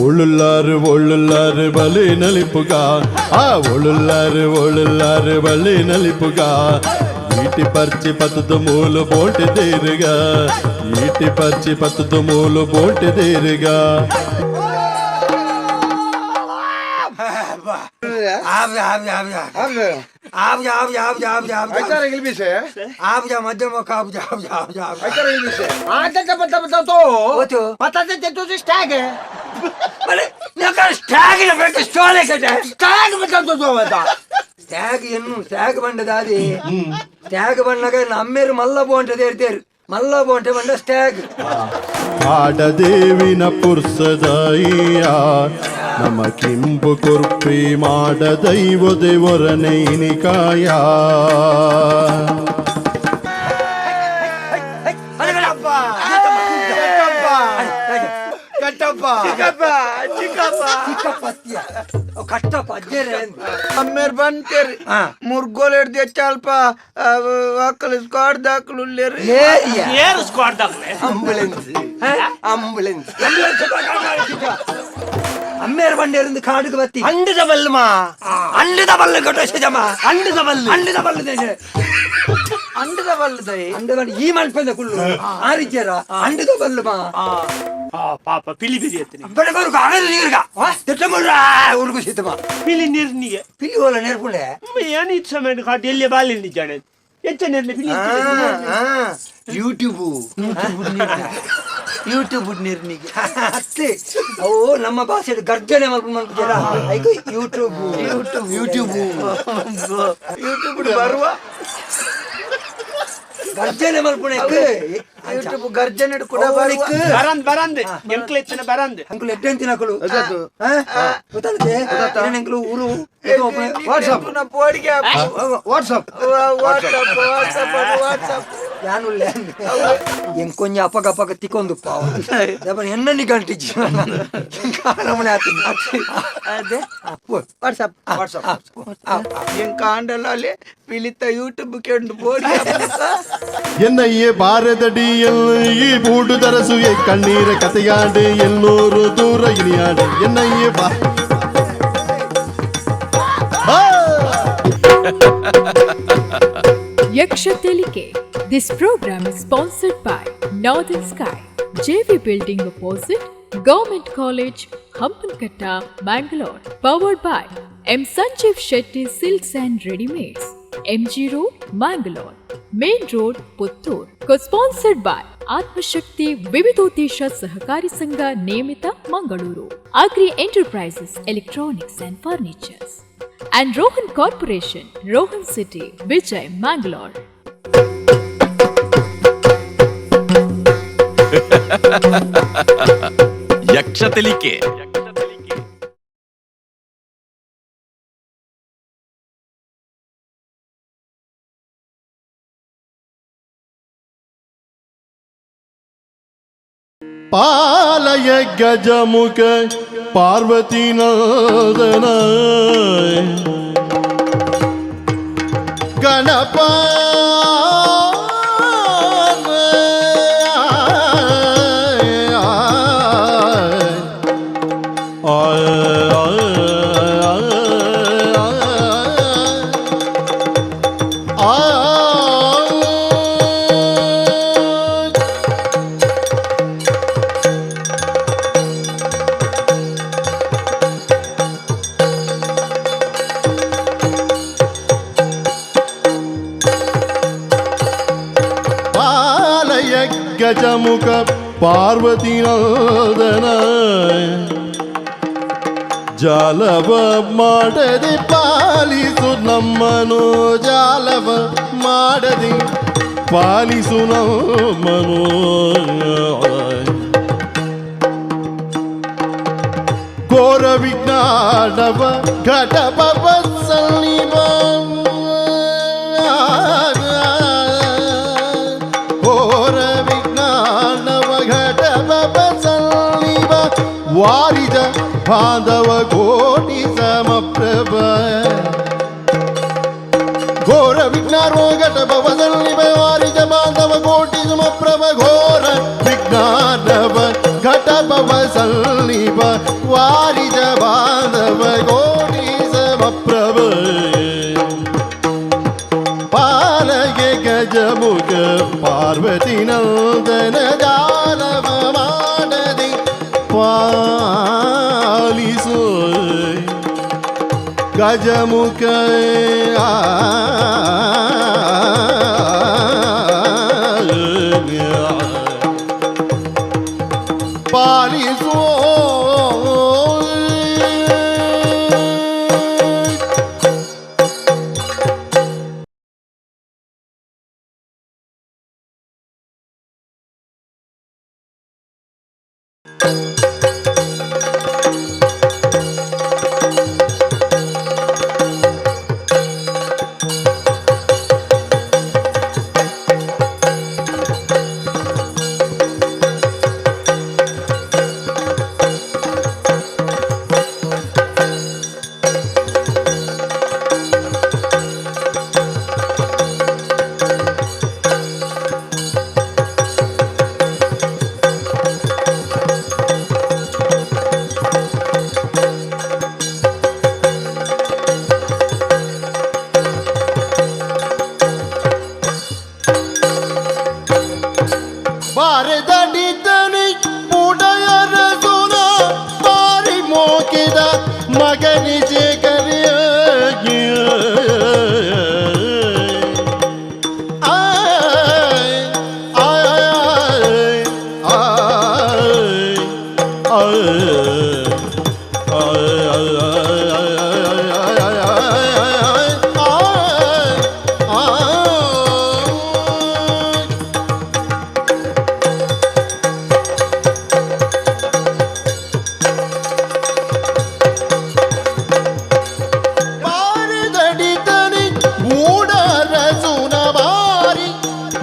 ಒಳ್ಳುಲ್ಲಾರು ಒಳ್ಳುಲ್ಲಾರು ಬಲಿ ನಲಿಪುಗ ಆ ಒಳ್ಳುಲ್ಲಾರು ಒಳ್ಳುಲ್ಲಾರು ಬಲಿ ನಲಿಪುಗ ಈಟಿ ಪರ್ಚಿ ಪತ್ತದ ಮೂಲು ಬೋಂಟೆ ದೇರುಗ ಈಟಿ ಪರ್ಚಿ ಪತ್ತದ ಮೂಲು ಬೋಂಟೆ ದೇರುಗ. ಸ್ಟ್ಯಾಗ್ ಎನ್ನು ಸ್ಟ್ಯಾಗ್ ಬಂಡದಾದಿ ಸ್ಟ್ಯಾಗ್ ಬಂಡಗ ನಮ್ಮೇರು ಮಲ್ಲ ಬೋಂಟೆ ದೇರ್ತೇರು ಮಲ್ಲ ಬೋಂಟೆ ಬಂಡ ಸ್ಟ್ಯಾಗ್. ಆಡದೇವಿನ ಪುರ್ಸದಯ್ಯ ನಮ್ಮ ಕಿಂಬು ಕುರ್ಪಿ ಮಾಡ ದೈವ ದೇವರನೆ ಇನಿಕಾಯ. ಕಟ್ಟಪ್ಪ ಚಿಕ್ಕಪ್ಪ ಚಿಕ್ಕಪ್ಪ ಕಟ್ಟಪ್ಪ ಅಜ್ಜೇರೆ. ಅಮ್ಮೇರ್ ಬಂತೇರಿ ಮುರ್ಗೋಲ್ ಹಿಡ್ದು ಹೆಚ್ಚಲ್ಪ ವಾಕಲ್ ಸ್ಕ್ವಾಡ್ ದಾಖಲು ಉಲ್ಲೇರಿ. ಏರು ಸ್ಕ್ವಾಡ್ ದಾಖಲೆ. ಆಂಬುಲೆನ್ಸ್ ಆಂಬುಲೆನ್ಸ್ ಅಮ್ಮೇರ್ ಬಂಡೇರಿಂದ ಕಾಡುಗೆ ಬತ್ತಿ ಅಂಡದ ಬಲ್ಮಾ. ಅಂಡದ ಬಲ್ಲು ಕಟ್ಟೋ ಅಂಡದ ಬಲ್ಲು. ಅಂಡದ ಬಲ್ಲು. ಅಂಡದ ಬಲ್ಲದೈ. ಅಂಡದ ಬಲ್ಲು ಈ ಮಲ್ಪಂದ ಕುಳ್ಳು ಆರಿಚೇರ ಅಂಡದ ಬಲ್ಲು ಮಾ. ಪಾಪ ಪಿಲಿ ಬಿರಿ ಅತ್ತನಿ. ಬಡಗರು ಕಾಗದ ನೀರ್ಗ ತಿಟ್ಟಮುಳ್ಳ ಉರುಗು ಸಿತ್ತಮ. ಪಿಲಿ ನೀರ್ನಿಗೆ. ಪಿಲಿ ಓಲ ನೇರ್ಪುಂಡೆ. ಏನು ಇತ್ತು ಸಮಯ ಕಾಟು ಎಲ್ಲಿ ಬಾಲಿ ನಿಜಾಣೆ ಹೆಚ್ಚ ನೇರ್ಲಿ ಪಿಲಿ. ಯೂಟ್ಯೂಬ್ ಯೂಟ್ಯೂಬ್ ನಿರ್ನಿಗೆ. ಅತ್ತೆ ಅವು ನಮ್ಮ ಭಾಷೆ ಗರ್ಜನೆ ಮಲ್ಪು ಮಲ್ಪುಜರ ಐಕು YouTube YouTube YouTube YouTube ಬರುವ. ಗರ್ಜನೆ ಮಲ್ಪುಣೆ. ಯೂಟ್ಯೂಬ್ ಗರ್ಜನೆ ಕೂಡ ಬರುವ. ಬರಂದ್ ಬರಂದ್ ಎಂಕ್ಲ ಎತ್ತನ ಬರಂದ್. ಅಂಕುಲು ಎಡ್ಡೆಂತಿನಕುಲು ಗೊತ್ತಾಗುತ್ತೆ ಅಂಕಲು ಊರು. ವಾಟ್ಸಪ್ ಪೋಡಿಗೆ WhatsApp WhatsApp WhatsApp WhatsApp. ಯಾನುಲ್ಲೆ ಎಂಕೊಂಜ ಅಪಗ ಅಪಗ ತಿಕ್ಕೊಂದು ಪಾವ ಎನ್ನನಿ ಗಂಟಿಜ್ಜಿ ಕಾಲಮನೆ ಆತೀನಿ. ಅದೇ. ವಾಟ್ಸಪ್. ವಾಟ್ಸಪ್ ಎಂಕ ಆಂಡಲ ಅಲ್ಲಿ ಪಿಲಿತ ಯೂಟ್ಯೂಬ್ ಕೆಂಡು ಬೋಡಿ. என்னையே பாரதடி ಈ ಬೂಡು ದರಸುವೆ ಕಣ್ಣೀರ ಕತೆಯಾಡು ಎನ್ನೂರು ದೂರ ಇನಿಯಾಡು என்னையே ಬಾ ಆ! Yaksha Telike. This program is sponsored by Northern Sky, JV Building opposite Government College, Hampankatta, Mangalore. Powered by M. Sanjeev Shetty Silks and Readymades, MG Road, Mangalore, Main Road, Puttur. Co-sponsored by Atmashakti Vividodesha Sahakari Sangha Nemita, Mangaluru, Agri Enterprises, Electronics and Furnitures, and Rohan Corporation, Rohan City, Vijay, Mangalore. ಯಕ್ಷ ತೆಲಿಕೆ. ಪಾಲಯ ಗಜಮುಖ ಪಾರ್ವತಿ ನಂದನ ಗಣಪ ಆ. ಪಾಲಯ ಗಜಮುಖ ಪಾರ್ವತಿ ನಂದನ ಜಾಲವ ಮಾಡದೆ ಪಾಲಿಸು ನಮ್ಮನು ಜಾಲವ ಮಾಡದೆ ಪಾಲಿಸು ನಮ್ಮನು ಘೋರ ವಿಜ್ಞಾನವ ಘಟಭವ ಸನ್ನಿಭ ಘೋರ ವಿಜ್ಞಾನವ ಘಟಭವ ಸನ್ನಿಭ ವಾರಿದ ಬಾಂಧವ ಕೋಟಿ ಸಮಪ್ರಭ ಘೋರ ವಿಘ್ನಾರೋ ಘಟಭವ ಸನ್ನಿಭ ವಾರಿದ ಬಾಂಧವ ಕೋಟಿ ಸಮಪ್ರಭ ಘೋರ ವಿಜ್ಞಾನವ. ನಟಭವ ಸನ್ನಿಪ ವಾರಿಜ ಬಾಂಧವ ಕೋಟಿ ಸಮಪ್ರಭ ಪಾಲಗೆ ಗಜಮುಖ ಪಾರ್ವತಿ ನಂದನ ಜಾಲವ ಮಾಡದೆ ಪಾಲಿಸು ಗಜಮುಖ ಆ. ಪಾಲಿಸು. ಬಾರದಡಿದ್ದನೆ ಪುಡೆಯರ ಸುನ ಬಾರಿ ಮೋಕಿದ ಮಗನಿಜೆ ಕರಿಯ. ಬಾರಿದಡಿತನಿ ಮೂಡರ ಸುನ ಬಾರಿ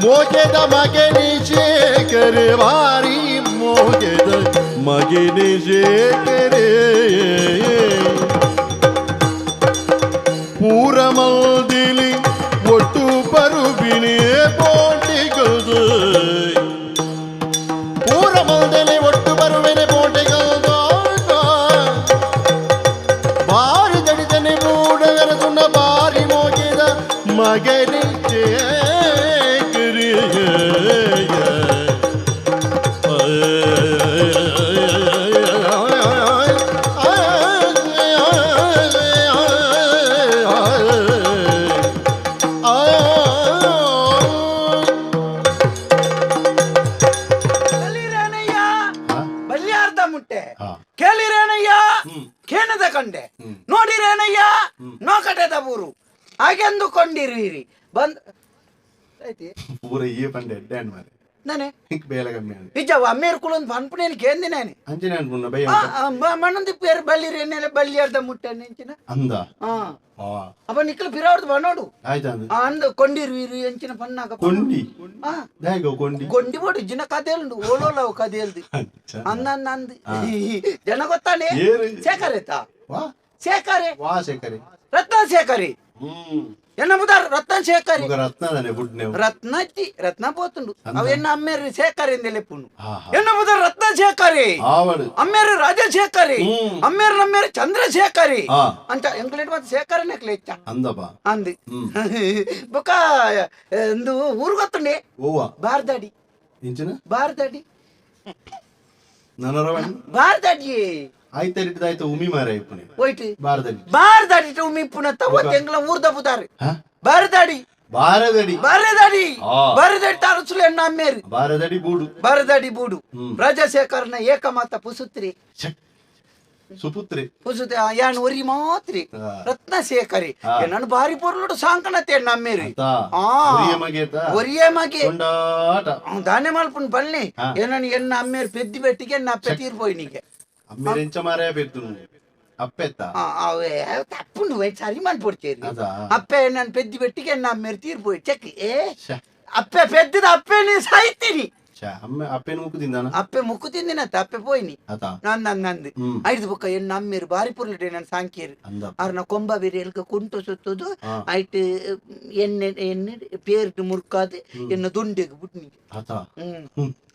ಮೋಗೆದ ಮಗನಿ ಶೇಖರ, ಬಾರಿ ಮೋಗೆದ ಮಗನಿ ಶೇಖರೆ. ಪೂರಮಲ್ದಿಲಿ ಒಟ್ಟು ಬರುಬಿನಿ ಬೋಟಿಗದು. ಪೂರಮಲ್ದಿಲಿ ಒಟ್ಟು ಬರುವಿನಿ ಬೋಟಿಗದು. ಬಾರಿ ದಡಿತನೆ ಮೂಡಗರ ಸುಣ್ಣ ಬಾರಿ ಮೋಗಿದ ಮಗನಿ ಬಲಿರೇನಯ್ಯ, ಬಲ್ಯಾರ್ದ ಮುಟ್ಟೆ. ಕೇಳಿರೇನಯ್ಯ, ಕೇನದ ಕಂಡೆ. ನೋಡಿರೇನಯ್ಯ, ನೋಕಟೆದ ಊರು ಹಾಗೆಂದುಕೊಂಡಿರುವಿರಿ ಬಂದ್ ಐತಿ. ಪೂರ ಈ ಪಂಡ ಎಡ್ಡೆ ಅನ್ ಮಾರೆ. ನಾನೇ ಇಂಕ್ ಬೇಲೆ ಕಮ್ಮಿ ಆಂಡ್. ನಿಜ ಅಮ್ಮೇರ್ ಕುಲೊಂದು ಪನ್ಪುನೇನು ಕೇಂದಿನೇನೆ. ಅಂಚನೆ ಅನ್ಪುಂಡ ಬಯ್ಯ. ಮಣ್ಣೊಂದು ಪೇರು ಬಲ್ಲಿರೇನೆಲ್ಲ ಬಲ್ಯಾರ್ದ ಮುಟ್ಟೆ ನೆಂಚಿನ. ಅಂದ. ಹಾ. ಆ. ಅಪ್ಪ ನಿಕ್ಕಲು ಪಿರಾವ್ರದ್ದು ಬನ್ನೋಡು. ಆಯ್ತಾ ಅಂದ. ಅಂದು ಕೊಂಡಿರುವಿರು ಎಂಚಿನ ಪನ್ನಾಗ. ಕೊಂಡಿ. ಆ. ದಾಯ್ಗೋ ಕೊಂಡಿ? ಗೊಂಡಿ ಬೋಡು ಜಿನ ಕದೇಲ್ಂಡು ಓಲೋಲವು ಕದೇಲ್ದು. ಅಚ್ಚ. ಅಂದ ಅಂದ್ ಜನ ಗೊತ್ತಾನೆ. ಏರು? ಶೇಖರೇತ. ವಾ. ಶೇಖರೆ. ವಾ ಶೇಖರಿ? ರತ್ನ ಶೇಖರಿ. ಎನ್ನ ಬುದಾರ್ ರತ್ನ ಶೇಖರಿ. ఒక ರತ್ನದನೆ ಬುಡ್ನೆ. ರತ್ನ ಅಜ್ಜಿ ರತ್ನ ಪೋತುಂಡು. ಅವ ಎನ್ನ ಅಮ್ಮೇರು ಶೇಖರಿ ಎಂದೆಲೆಪ್ಪುಂಡು. ಹಾ, ಹಾ. ಎನ್ನ ಬುದಾರ್ ರತ್ನ ಶೇಖರಿ. ಆವಡು. ಅಮ್ಮೇರು ರಾಜಶೇಖರಿ, ಅಮ್ಮೇರು ನಮ್ಮೇರು ಚಂದ್ರಶೇಖರಿ. ಆ. ಅಂತ ಎಂಕ್ಲೇಟ್ ಮತ್ತೆ ಶೇಖರನೇ ಕ್ಲೇಚ್ಚ. ಅಂದಪ್ಪ. ಅಂದು ಬೊಕ್ಕ ಎಂದು ಊರು ಗೊತ್ತುಂಡೆ. ಓವಾ? ಬಾರ್ದಾಡಿ. ಇಂಚಿನ? ಬಾರ್ದಾಡಿ. ನನರವಣ್. ಬಾರ್ದಾಡಿ. ಆಯ್ತು ಆಯ್ತು, ಉಮಿ ಮಾರ ಇಪ್ಪುನೆ. ಹೋಯ್ತು. ಬಾರದಡಿ. ಬಾರ್ದಾಡಿ ಉಮ್ಮಿ ಪುನತ್ತ ಎಂಗ್ಲ ಊರ್ದ ಪುದಾರು. ಹಾ? ಬಾರದಾಡಿ. ಬಾರದಡಿ. ಬಾರದಾಡಿ. ಆ. ಬಾರದಾಡಿ ತಾರಸುಲು ಎಣ್ಣ ಅಮ್ಮೇರು. ಬಾರದಡಿ ಬೂಡು. ಬಾರದಾಡಿ ಬೂಡು ರಾಜಶೇಖರನ ಏಕಮಾತ ಪುಸುತ್ರಿ. ಛೆ. ಸುಪುತ್ರಿ. ಪುಸುತ್ರಿ ಯಾನ್ ಒರಿ ಮಾತ್ರಿ. ಆ. ರತ್ನಶೇಖರಿ. ಆ. ನನ್ ಬಾರಿ ಪೊರ್ಲುಡು ಸಾಂಕಣತೆ ಎಣ್ಣ ಅಮ್ಮೇರು. ಅಂತ. ಆ. ಒರಿಯ ಮಗೇತ. ಒರಿಯೇ ಮಗೆ. ಕೊಂಡಾಟ. ದಾನೆ ಮಲ್ಪುನ್ ಬಲ್ನಿ. ಆ. ಏನನ್ ಎಣ್ಣ ಅಮ್ಮೇರು ಪೆದ್ದಿ ಬೆಟ್ಟಿಗೆ ಎಣ್ಣ ಅಪ್ಪೆ ತೀರ್ಪೋಯ್ ನೀಗೆ. ಅಮ್ಮೇರೆಂಚ ಮಾರಾಯ ಪೆದ್ದು ಅಪ್ಪೆತ್ತ. ಅವೇ ತಪ್ಪುಂಡು ವೈ ಸರಿ ಮಲ್ಪೊಡ್ತೇರಿ. ಅದಾ? ಅಪ್ಪೆ ನನ್ ಪೆದ್ದಿ ಬೆಟ್ಟಿಗೆ ಎಣ್ಣ ಅಮ್ಮೇರು ತೀರ್ಪೋಯ್ ಚೆಕ್ ಏ. ಶ್ಯೆ. ಅಪ್ಪೆ ಪೆದ್ದಿದ ಅಪ್ಪೆ ನೀ ಸಾಯ್ತೀನಿ. ಅಮ್ಮೆ ಅಪ್ಪೇನು ಮುಕ್ಕು ತಿಂದಾನ? ಅಪ್ಪೆ ಮುಕ್ಕು ತಿಂದಿನತ್ತ, ಅಪ್ಪೆ ಪೋಯಿನಿ. ಅತ. ನಂದ್ ನಂದ್ ನಂದ್. ಐದು ಬೊಕ್ಕ ಎನ್ನ ಅಮ್ಮೇರು ಬಾರಿ ಪುರ್ಲುಡೆ ನನ್ ಸಾಂಕೇರು. ಅಂದ. ಅರ್ನ ಕೊಂಬ ಬೇರೆ ಎಲ್ಕ ಕುಂಟು ಸುತ್ತುದು ಐಟ್ ಎಣ್ಣೆ ಎಣ್ಣೆ ಪೇರ್ಟ್ ಮುರ್ಕಾದ್ ಎನ್ನ ದೊಂಡೆಗ್ ಬುಟ್ನಿ. ಅತ.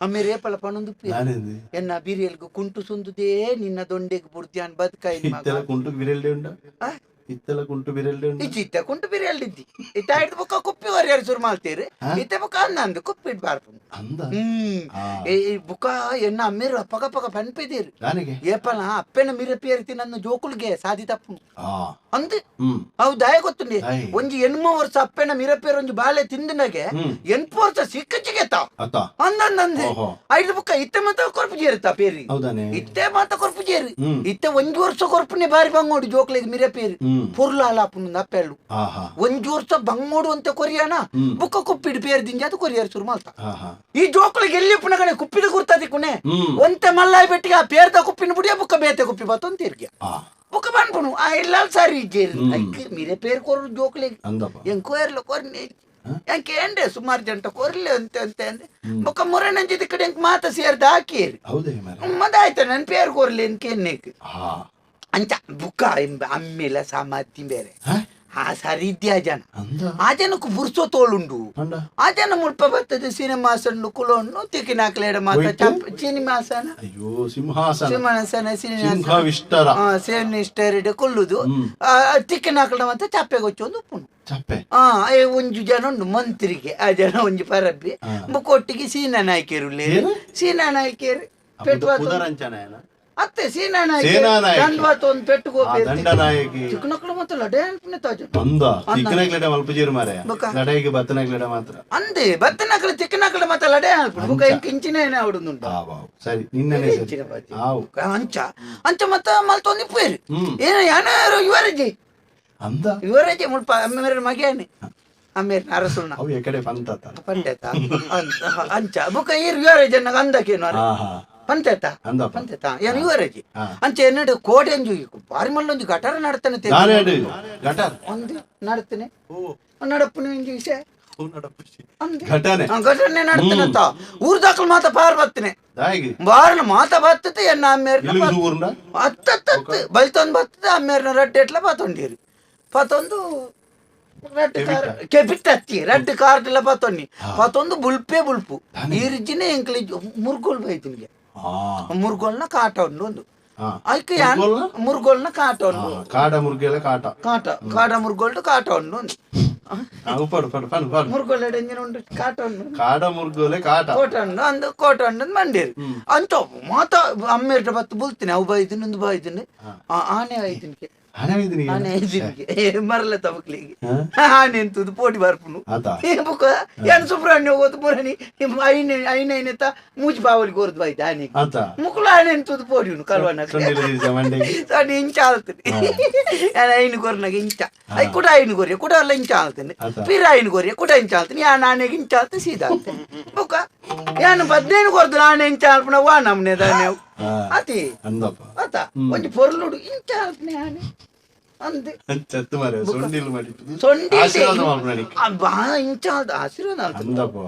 ಅಮ್ಮೇರು ಏಪಲ ಪನೊಂದು ನಾನೇಂದಿ? ಎನ್ನ ಬಿರಿಯಲ್ಗ್ ಕುಂಟು ಸುಂದುದೇ ನಿನ್ನ ದೊಂಡೆಗ್ ಬುಡ್ದ್ಯಾನ್ ಬದ್ಕಾಯಿನ ಮಗ. ಇತ್ತೆಲ ಕುಂಟು ಬಿರೆಲ್ಡೆ ಉಂಡ? ಆ? ಇತ್ತೆಲ ಕುಂಟು ಬಿರೆಲ್ಡೆ ಉಂಡ? ಇಜ್ಜಿ, ಇತ್ತೆ ಕುಂಟು ಬಿರಿಯಲ್ಡಿದ್ದಿ. ಇತ್ತೆ ಐಟ್ ಬೊಕ್ಕ ಕುಪ್ಪಿ ಒರಿಯರ್ ಸುರು ಮಲ್ತೇರು. ಇತ್ತೆ ಬೊಕ್ಕ ಅಂದಂದು ಕುಪ್ಪಿಡ್ ಬಾರ್ಪುಂಡು. ಅಂದ. ಈ ಬುಕ್ಕ ಎನ್ನ ಅಮ್ಮೇರು ಅಪ್ಪಗ ಪಗ ಪನ್ಪೆದೇರು. ದಾನೆಗೆ? ಏಪಲ ಅಪ್ಪೆನ ಮಿರೆ ಪೇರ್ತಿ ನನ್ನ ಜೋಕುಲ್ಗೆ ಸಾದಿ ತಪ್ಪುಂಡು ಅಂದ್. ಅವು ದಾಯ ಗೊತ್ತುಂಡೆ? ದಾಯೆ? ಒಂಜಿ ಎಣ್ಮ ವರ್ಷ ಅಪ್ಪೆನ ಮಿರಪೇರ್ ಒಂಜಿ ಬಾಳೆ ತಿಂದನಾಗೆ 8 ವರ್ಷ ಸಿಕ್ಕಚಿಗೆತ ಅತ. ಅಂದಂದಂದೆ. ಓಹೋ. ಐದು ಬುಕ್ಕ ಇತ್ತೆ ಮಾತ ಕೊರ್ಪು ಜೇರುತ್ತ ಪೇರಿ. ಹೌದಾನೆ? ಇತ್ತೆ ಮಾತ ಕೊರ್ಪು ಜೇರು. ಇತ್ತೆ ಒಂಜಿ ವರ್ಷ ಕೊರ್ಪುನೆ ಬಾರಿ ಬಂಗೋಡು ಜೋಕ್ಲೆಗ್ ಮಿರಪೇರು. ಪೊರ್ಲಾಲ ಅಪ್ಪುನು ಅಪ್ಪೆಳ್ಳು. ಒಂಜಿ ವರ್ಷ ಬಂಗೋಡು ಅಂತ ಕೊರಿಯಾನ ಬುಕ್ಕ ಕುಪ್ಪಿಡ್ ಪೇರ್ ದಿಂಜಾದ ಕೊರಿಯರ್ ಶುರು ಮಲ್ತ. ಈ ಜೋಕುಲಿಗೆ ಎಲ್ಲಿ ಪುನಗನೆ ಕುಪ್ಪಿದ ಗುರ್ತದಿಕ್ಕುನೆ. ಒಂತೆ ಮಲ್ಲಾಯಿ ಬೆಟ್ಟಿಗೆ ಆ ಪೇರ್ದ ಕುಪ್ಪಿನ ಬುಡಿಯ ಬುಕ್ಕ ಬೇತೆ ಕುಪ್ಪಿ ಬತ್ತೊಂದು ತಿರ್ಗೆ. ಬುಕ್ಕ ಬನ್ಪುನು ಆ ಇಲ್ಲ ಸರಿ ಜೇರು ಐಕ್ ಮಿರೆ ಪೇರ್ ಕೊರು ಜೋಕ್ಲೆಗ್. ಅಂದಪ್ಪ. ಎಂಕ್ ಕೋರ್ಲ ಕೊರ್ನೆ ಎಂಕ್ ಏಂಡೆ ಸುಮಾರು ಜಂಟ ಕೊರ್ಲೆ ಅಂತ ಅಂತ ಅಂದೆ. ಬೊಕ್ಕ ಮುರನಂಜಿದ ಕಡೆ ಎಂಕ್ ಮಾತ ಸೇರ್ದ ಹಾಕಿರಿ. ಹೌದೇ ಮಾರ್ರೆ? ಮದಾಯ್ತ ನನ್ ಪೇರ್ ಕೊರ್ಲೆ ಅಂತ ಕೆನ್ನೆಕ್. ಅಂಚ ಬುಕ್ಕ ಅಮ್ಮೆಲ ಸಾಮರ್ಥ್ಯ ಬೇರೆ. ಆ ಸರಿ ಇದ್ಯಾ ಜನ. ಅಂದ. ಆ ಜನಕ್ಕೆ ಬುರ್ಸೋ ತೋಳುಂಡು. ಪಂಡ? ಆ ಜನ ಮುಲ್ಪ ಬರ್ತದೆ ಸಿನಿಮಾಸನ್ನು ಕುಲೋಣ್ಣು ತಿಕ್ಕಿನಾಕ್ಲೇಡ ಮಾತ. ಹೋಯ್ತು? ಚಪ್ ಸಿನಿಮಾಸನ. ಅಯ್ಯೋ, ಸಿಂಹಾಸನ. ಸಿಂಹಾಸನ, ಸಿನಿಮಾಸನ. ಸಿಂಹವಿಷ್ಟರ. ಸೇನಿಷ್ಟರಿಡೆ ಕೊಲ್ಲುದು. ತಿಕ್ಕಿನಾಕ್ಲ ಮಾತ ಚಪ್ಪೆಗೆ ಒಂದು ಉಪ್ಪುನು. ಚಪ್ಪೆ. ಏ ಒಂಜಿ ಜನ ಉಂಡು ಮಂತ್ರಿಗೆ, ಆ ಜನ ಒಂಜಿ ಪರಬ್ಬಿ ಬೊಕ್ಕೊಟ್ಟಿಗೆ ಸೀನಾ ನಾಯ್ಕೇರು. ಏನು? ಸೀನಾ ನಾಯ್ಕೇರು ಪೆಟ್ಟು ಪುದರಂಚನ ಅತ್ತೆ ಸೀನಾ ನಾಯ್ಕೆ. ಸೇನಾ ನಾಯಕಿ. ದಂಡ್ವಾತ ಒಂದು ಪೆಟ್ಟು ಗೋಪಿ. ದಂಡನಾಯಕಿ. ಚಿಕ್ಕನಕ್ಳು ಮಾತ್ರ ಲಡೆ ಅನ್ಪುನೆ ತಾಜು. ಅಂದ, ಚಿಕ್ಕನಾಗ್ಲಡೆ ಮಲ್ಪಜೀರು ಮಾರಾಯ. ಬೊಕ್ಕ? ಲಡಾಯಿಗೆ ಬತ್ತನಾಗ್ಲಡೆ ಮಾತ್ರ. ಅಂದೆ ಬತ್ತನಕ್ಳು ಚಿಕ್ಕನಕ್ಳು ಮಾತ್ರ ಲಡೆ ಅನ್ಪುನು. ಬೊಕ್ಕ ಎಂಕ್ ಇಂಚಿನ ಏನೇ ಆವಡುಂದುಂಡು. ಆ ವಾವ್. ಸರಿ, ನಿನ್ನನೆ ಸರಿ. ಇಂಚಿನ ಬಾಜಿ. ಆವು. ಅಂಚ ಅಂಚ ಮತ್ತ ಮಲ್ತೊಂದು ಇಪ್ಪೇರು. ಏನ ಯಾನ ಯುವರಾಜಿ. ಅಂದ. ಯುವರಾಜಿ ಮುಲ್ಪ ಅಮ್ಮೇರ ಮಗೇನೆ ಅಮ್ಮೇರ್ ಅರಸುಲ್ನ. ಅವು ಎಕಡೆ ಪಂತ. ಪಂಡೇತ ಅಂಚ ಬೊಕ್ಕ ಈರ್ ಯುವರಾಜ್ ಅನ್ನ ಅಂದಕೇನು ಪಂತೇತ. ಅಂದಪ್ಪ. ಪಂತೇತ ಏನು ಯುವರಾಜಿ ಅಂಚ ಎನ್ನಡು ಕೋಡೆ ಅಂಜು ಬಾರಿ ಮಲ್ಲೊಂದು ಗಟಾರ ನಡ್ತಾನೆ. ನಾನೇಡು ಗಟಾರ್. ಒಂದು ನಡ್ತಾನೆ ನಡಪ್ಪನ ಒಂಜಿ ವಿಷಯ ಅಂದೆ. ಘಟನೆ. ಘಟನೆ ನಡ್ತಾನಂತ ಊರ್ದಾಕಲ್ ಮಾತ ಪಾರ್ ಬತ್ತನೆ. ದಾಯಿಗೆ? ಬಾರ್ನ ಮಾತ ಬತ್ತತೆ ಎನ್ನ ಅಮ್ಮೇರ್ನ. ಇಲ್ಲಿಗೆ ಊರ್ನ? ಅತ್ತತ್ತತ್ತು ಬಲ್ತೊಂದು ಬತ್ತದೆ ಅಮ್ಮೇರ್ನ ರಡ್ಡೆ ಎಟ್ಲ ಪತೊಂಡೀರು ಪತೊಂದು ರಡ್ಡು ಕಾರ್ ಕೆಪಿಟ್ ಹತ್ತಿ ರಡ್ಡು ಕಾರ್ಡ್ಲ ಪತೊನ್ನಿ ಪತೊಂದು ಬುಲ್ಪೇ ಬುಲ್ಪು ಈ ರಿಜ್ಜಿನೇ ಎಂಕ್ಲಿ ಮುರ್ಗೋಲ್ ಬೈತಿನಿಗೆ. ಮುರ್ಗೋಲ್ನ ಕಾಟ ಉಂಡು ಒಂದು. ಐಕ್ ಯಾನ್ ಮುರ್ಗೋಲ್ನ? ಮುರ್ಗೋಲ್ನ ಕಾಟ ಉಂಡು. ಕಾಡ ಮುರ್ಗೆಲ ಕಾಟ. ಕಾಟ, ಕಾಟ ಮುರ್ಗೋಲ್ಡು ಕಾಟ ಉಂಡು ಒಂದು. ಉಪ್ಪಡು ಪಡು ಪಡು ಪಡು. ಮುರ್ಗೋಲ್ ಎಂಜಿನ ಉಂಡು ಕಾಟ ಉಂಡು. ಕಾಡ ಮುರ್ಗೋಲೆ ಕಾಟ. ಕೋಟ ಉಂಡು ಅಂದು ಕೋಟ ಉಂಡು ಮಂಡೇರು ಅಂತ ಮಾತ ಅಮ್ಮೇರ್ಟ ಬತ್ತು ಬುಲ್ತೀನಿ ಅವು ಬೈದಿನಿ ಒಂದು ಬೈದಿನಿ ಆನೆ ಐದಿನಿಗೆ. ಆನೆ ಇದ್ದೀನಿ. ಆನೆ ಐದಿನಿಗೆ ಮರಲ ತಮಕ್ಲಿಗೆ ಆನೆ ಎಂತದ್ದು ಪೋಡಿ ಬರ್ಪುನು. ಆತ. ಬುಕ್ಕ ಏನ್ ಸುಬ್ರಹ್ಮಣ್ಯ ಹೋದ್ ಮುರಣಿ ಐನೆ ಐನೆ ಐನೆತ ಮೂಜಿ ಬಾವಲಿ ಕೋರ್ದು ಬೈದ ಆನೆಗೆ. ಆತ. ಮುಕುಲ ಆನೆ ಎಂತದ್ದು ಪೋಡಿಯುನು ಕಲ್ವನ. ಸೊಂಡಿಲ ದಿವಸ ಮಂಡೆಗೆ. ಸೊಂಡಿ ಇಂಚ ಆಲ್ತದೆ ಐನು ಕೊರ್ನಾಗ ಇಂಚ I ಕುಡ ಐನು ಕೊರಿಯ ಕುಡ ಎಲ್ಲ ಇಂಚ ಆಲ್ತೇನೆ. ಆತ. ಪಿರ ಐನು ಕೊರಿಯ ಕುಡ ಇಂಚ ಆಲ್ತೇನೆ ಯಾನ್ ಆನೆಗೆ ಇಂಚ ಆಲ್ತೆ ಸೀದಾ ಆಲ್ತೇನೆ. ಬೊಕ್ಕ ಯಾನ್ 15 ಕೊರ್ದು ಆನೆ ಇಂಚ ಆಲ್ಪುನ ವಾ ನಮ್ನೆ ದಾನೆ ಅತಿ. ಅಂದಪ್ಪ. ಆತ ಒಂಜಿ ಪೊರ್ಲುಡು ಇಂಚ ಆಲ್ಪನೆ ಆನೆ ಅಂದೆ. ಚತ್ತು ಮಾರ್ರೆ, ಸೊಂಡಿಲು ಮಾಡಿಟ್ಟು. ಸೊಂಡಿ ಆಶೀರ್ವಾದ ಮಲ್ಪುನನಿಕ್. ಬಾ ಇಂಚ ಆಲ್ತ ಆಶೀರ್ವಾದ ಆಲ್ತದೆ. ಅಂದಪ್ಪ.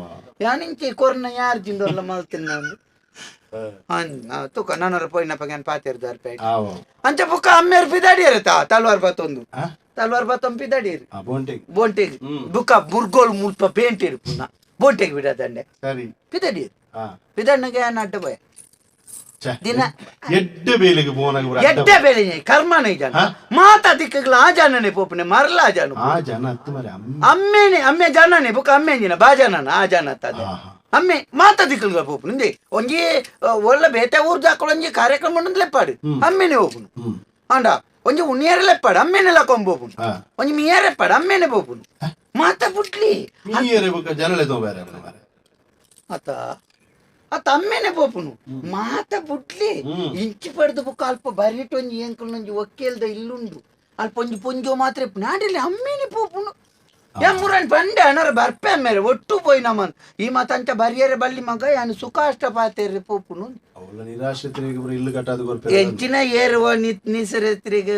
ಯಾನ್ ಇಂಚ ಕೊರ್ನ ಯಾರ್ ಜಿಂದೊಲ್ಲ ಮಲ್ತಿನ ತುಕ ನನೊರ ಪೋಯಿನಪ್ಪ ಯಾನ್ ಪಾತೆರ್ದಾರ್ ಪೇಟೆ. ಆವು. ಅಂಚ ಬೊಕ್ಕ ಅಮ್ಮೇರ್ ಪಿದಾಡಿಯರ್ ತಾ ತಲ್ವಾರ್ ಬತ್ತೊಂದು. ಆ? ತಲ್ವಾರ್ ಬತ್ತೊಂದು ಪಿದಾಡಿಯರ್. ಆ ಬೋಂಟೆಗ್. ಬೋಂಟೆಗ್ ಬುಕ್ಕ ಮುರ್ಗೋಲ್ ಮುಲ್ಪ ಪೇಂಟೆರ್ ಪುನ ಬೋಂಟೆಗ್ ಬಿಡದಂಡೆ. ಸರಿ. ಪಿದಾಡಿಯರ್. ಪಿದಾಡ್ನಗ ಯಾನ್ ಅಡ್ಡ ಪೋಯೆ. ಛೆ, ದಿನ ಎಡ್ಡೆ ಬೇಲಿಗೆ ಪೋನಾಗ ಪೂರ ಅಡ್ಡ. ಎಡ್ಡೆ ಬೇಲೆ ಕರ್ಮನ ಜನ ಮಾತ ದಿಕ್ಕಗ್ಲ ಆ ಜನನೆ ಪೋಪುನೆ ಮರಲ ಆ ಜನ. ಆ ಜನ ಅತ್ತು ಮಾರ್ರೆ, ಅಮ್ಮ. ಅಮ್ಮೇನೆ ಅಮ್ಮೆ ಜನನೆ ಬುಕ್ಕ ಅಮ್ಮೆ ಜಿನ ಬಾ ಜನನ ಆ ಜನ ತದೆ. ಅಮ್ಮೆ ಮಾತ ದಿಕ್ಕಲ್ಗ ಪೋಪುನು ಇಂದೆ ಒಂಜಿ ಒಳ್ಳೆ ಬೇತೆ ಊರ್ದ ಒಂಜಿ ಕಾರ್ಯಕ್ರಮ ಉಂಡು ಲೆಪ್ಪಾಡು ಅಮ್ಮೇನೆ ಹೋಪುನು. ಆಂಡ ಒಂಜಿ ಉಣ್ಣಿಯರ ಲೆಪ್ಪಾಡು ಅಮ್ಮೇನೆ ಲಕೊಂಡ್ ಪೋಪುನು. ಒಂಜಿ ಮಿಯರ್ ಲೆಪ್ಪಾಡು ಅಮ್ಮೇನೆ ಪೋಪುನು ಮಾತ ಪುಟ್ಲಿ. ಮೀಯರೆ ಬೊಕ್ಕ ಜನಲೆ ತೋಬೇರೆ ಮಾರ್ರೆ. ಆತ ಆತ ಅಮ್ಮೇನೆ ಪೋಪುನು ಮಾತ ಬುಡ್ಲಿ. ಇಂಚಿ ಪಡೆದು ಬುಕ್ಕ ಅಲ್ಪ ಬರಿಟ್ ಒಂಜಿ ಎಂಕಲ್ ಒಂಜಿ ಒಕ್ಕೇಲ್ದ ಇಲ್ಲುಂಡು ಅಲ್ಪ ಒಂಜಿ ಪೊಂಜೋ ಮಾತ್ರ ಇಪ್ಪುನು ನಾಡಿಲ್ಲಿ ಅಮ್ಮೇನೆ ಪೋಪುನು. ಎಮ್ಮುರನ್ ಪಂಡೆ ಅನರ ಬರ್ಪೆ ಅಮ್ಮೇರೆ ಒಟ್ಟು ಪೋಯಿ ನಮನ್ ಈ ಮಾತ ಅಂಚ ಬರಿಯರೆ ಬಳ್ಳಿ ಮಗ ಯಾನು ಸುಖಾಷ್ಟ ಪಾತೇರೆ ಪೋಪುನು. ಅವಳ ನಿರಾಶ್ರಿತರಿಗೆ ಪೂರ ಇಲ್ಲು ಕಟ್ಟಾದ ಕೊರ್ಪೆ ಎಂಚಿನ ಏರುವ ನಿಸರತ್ರಿಗೆ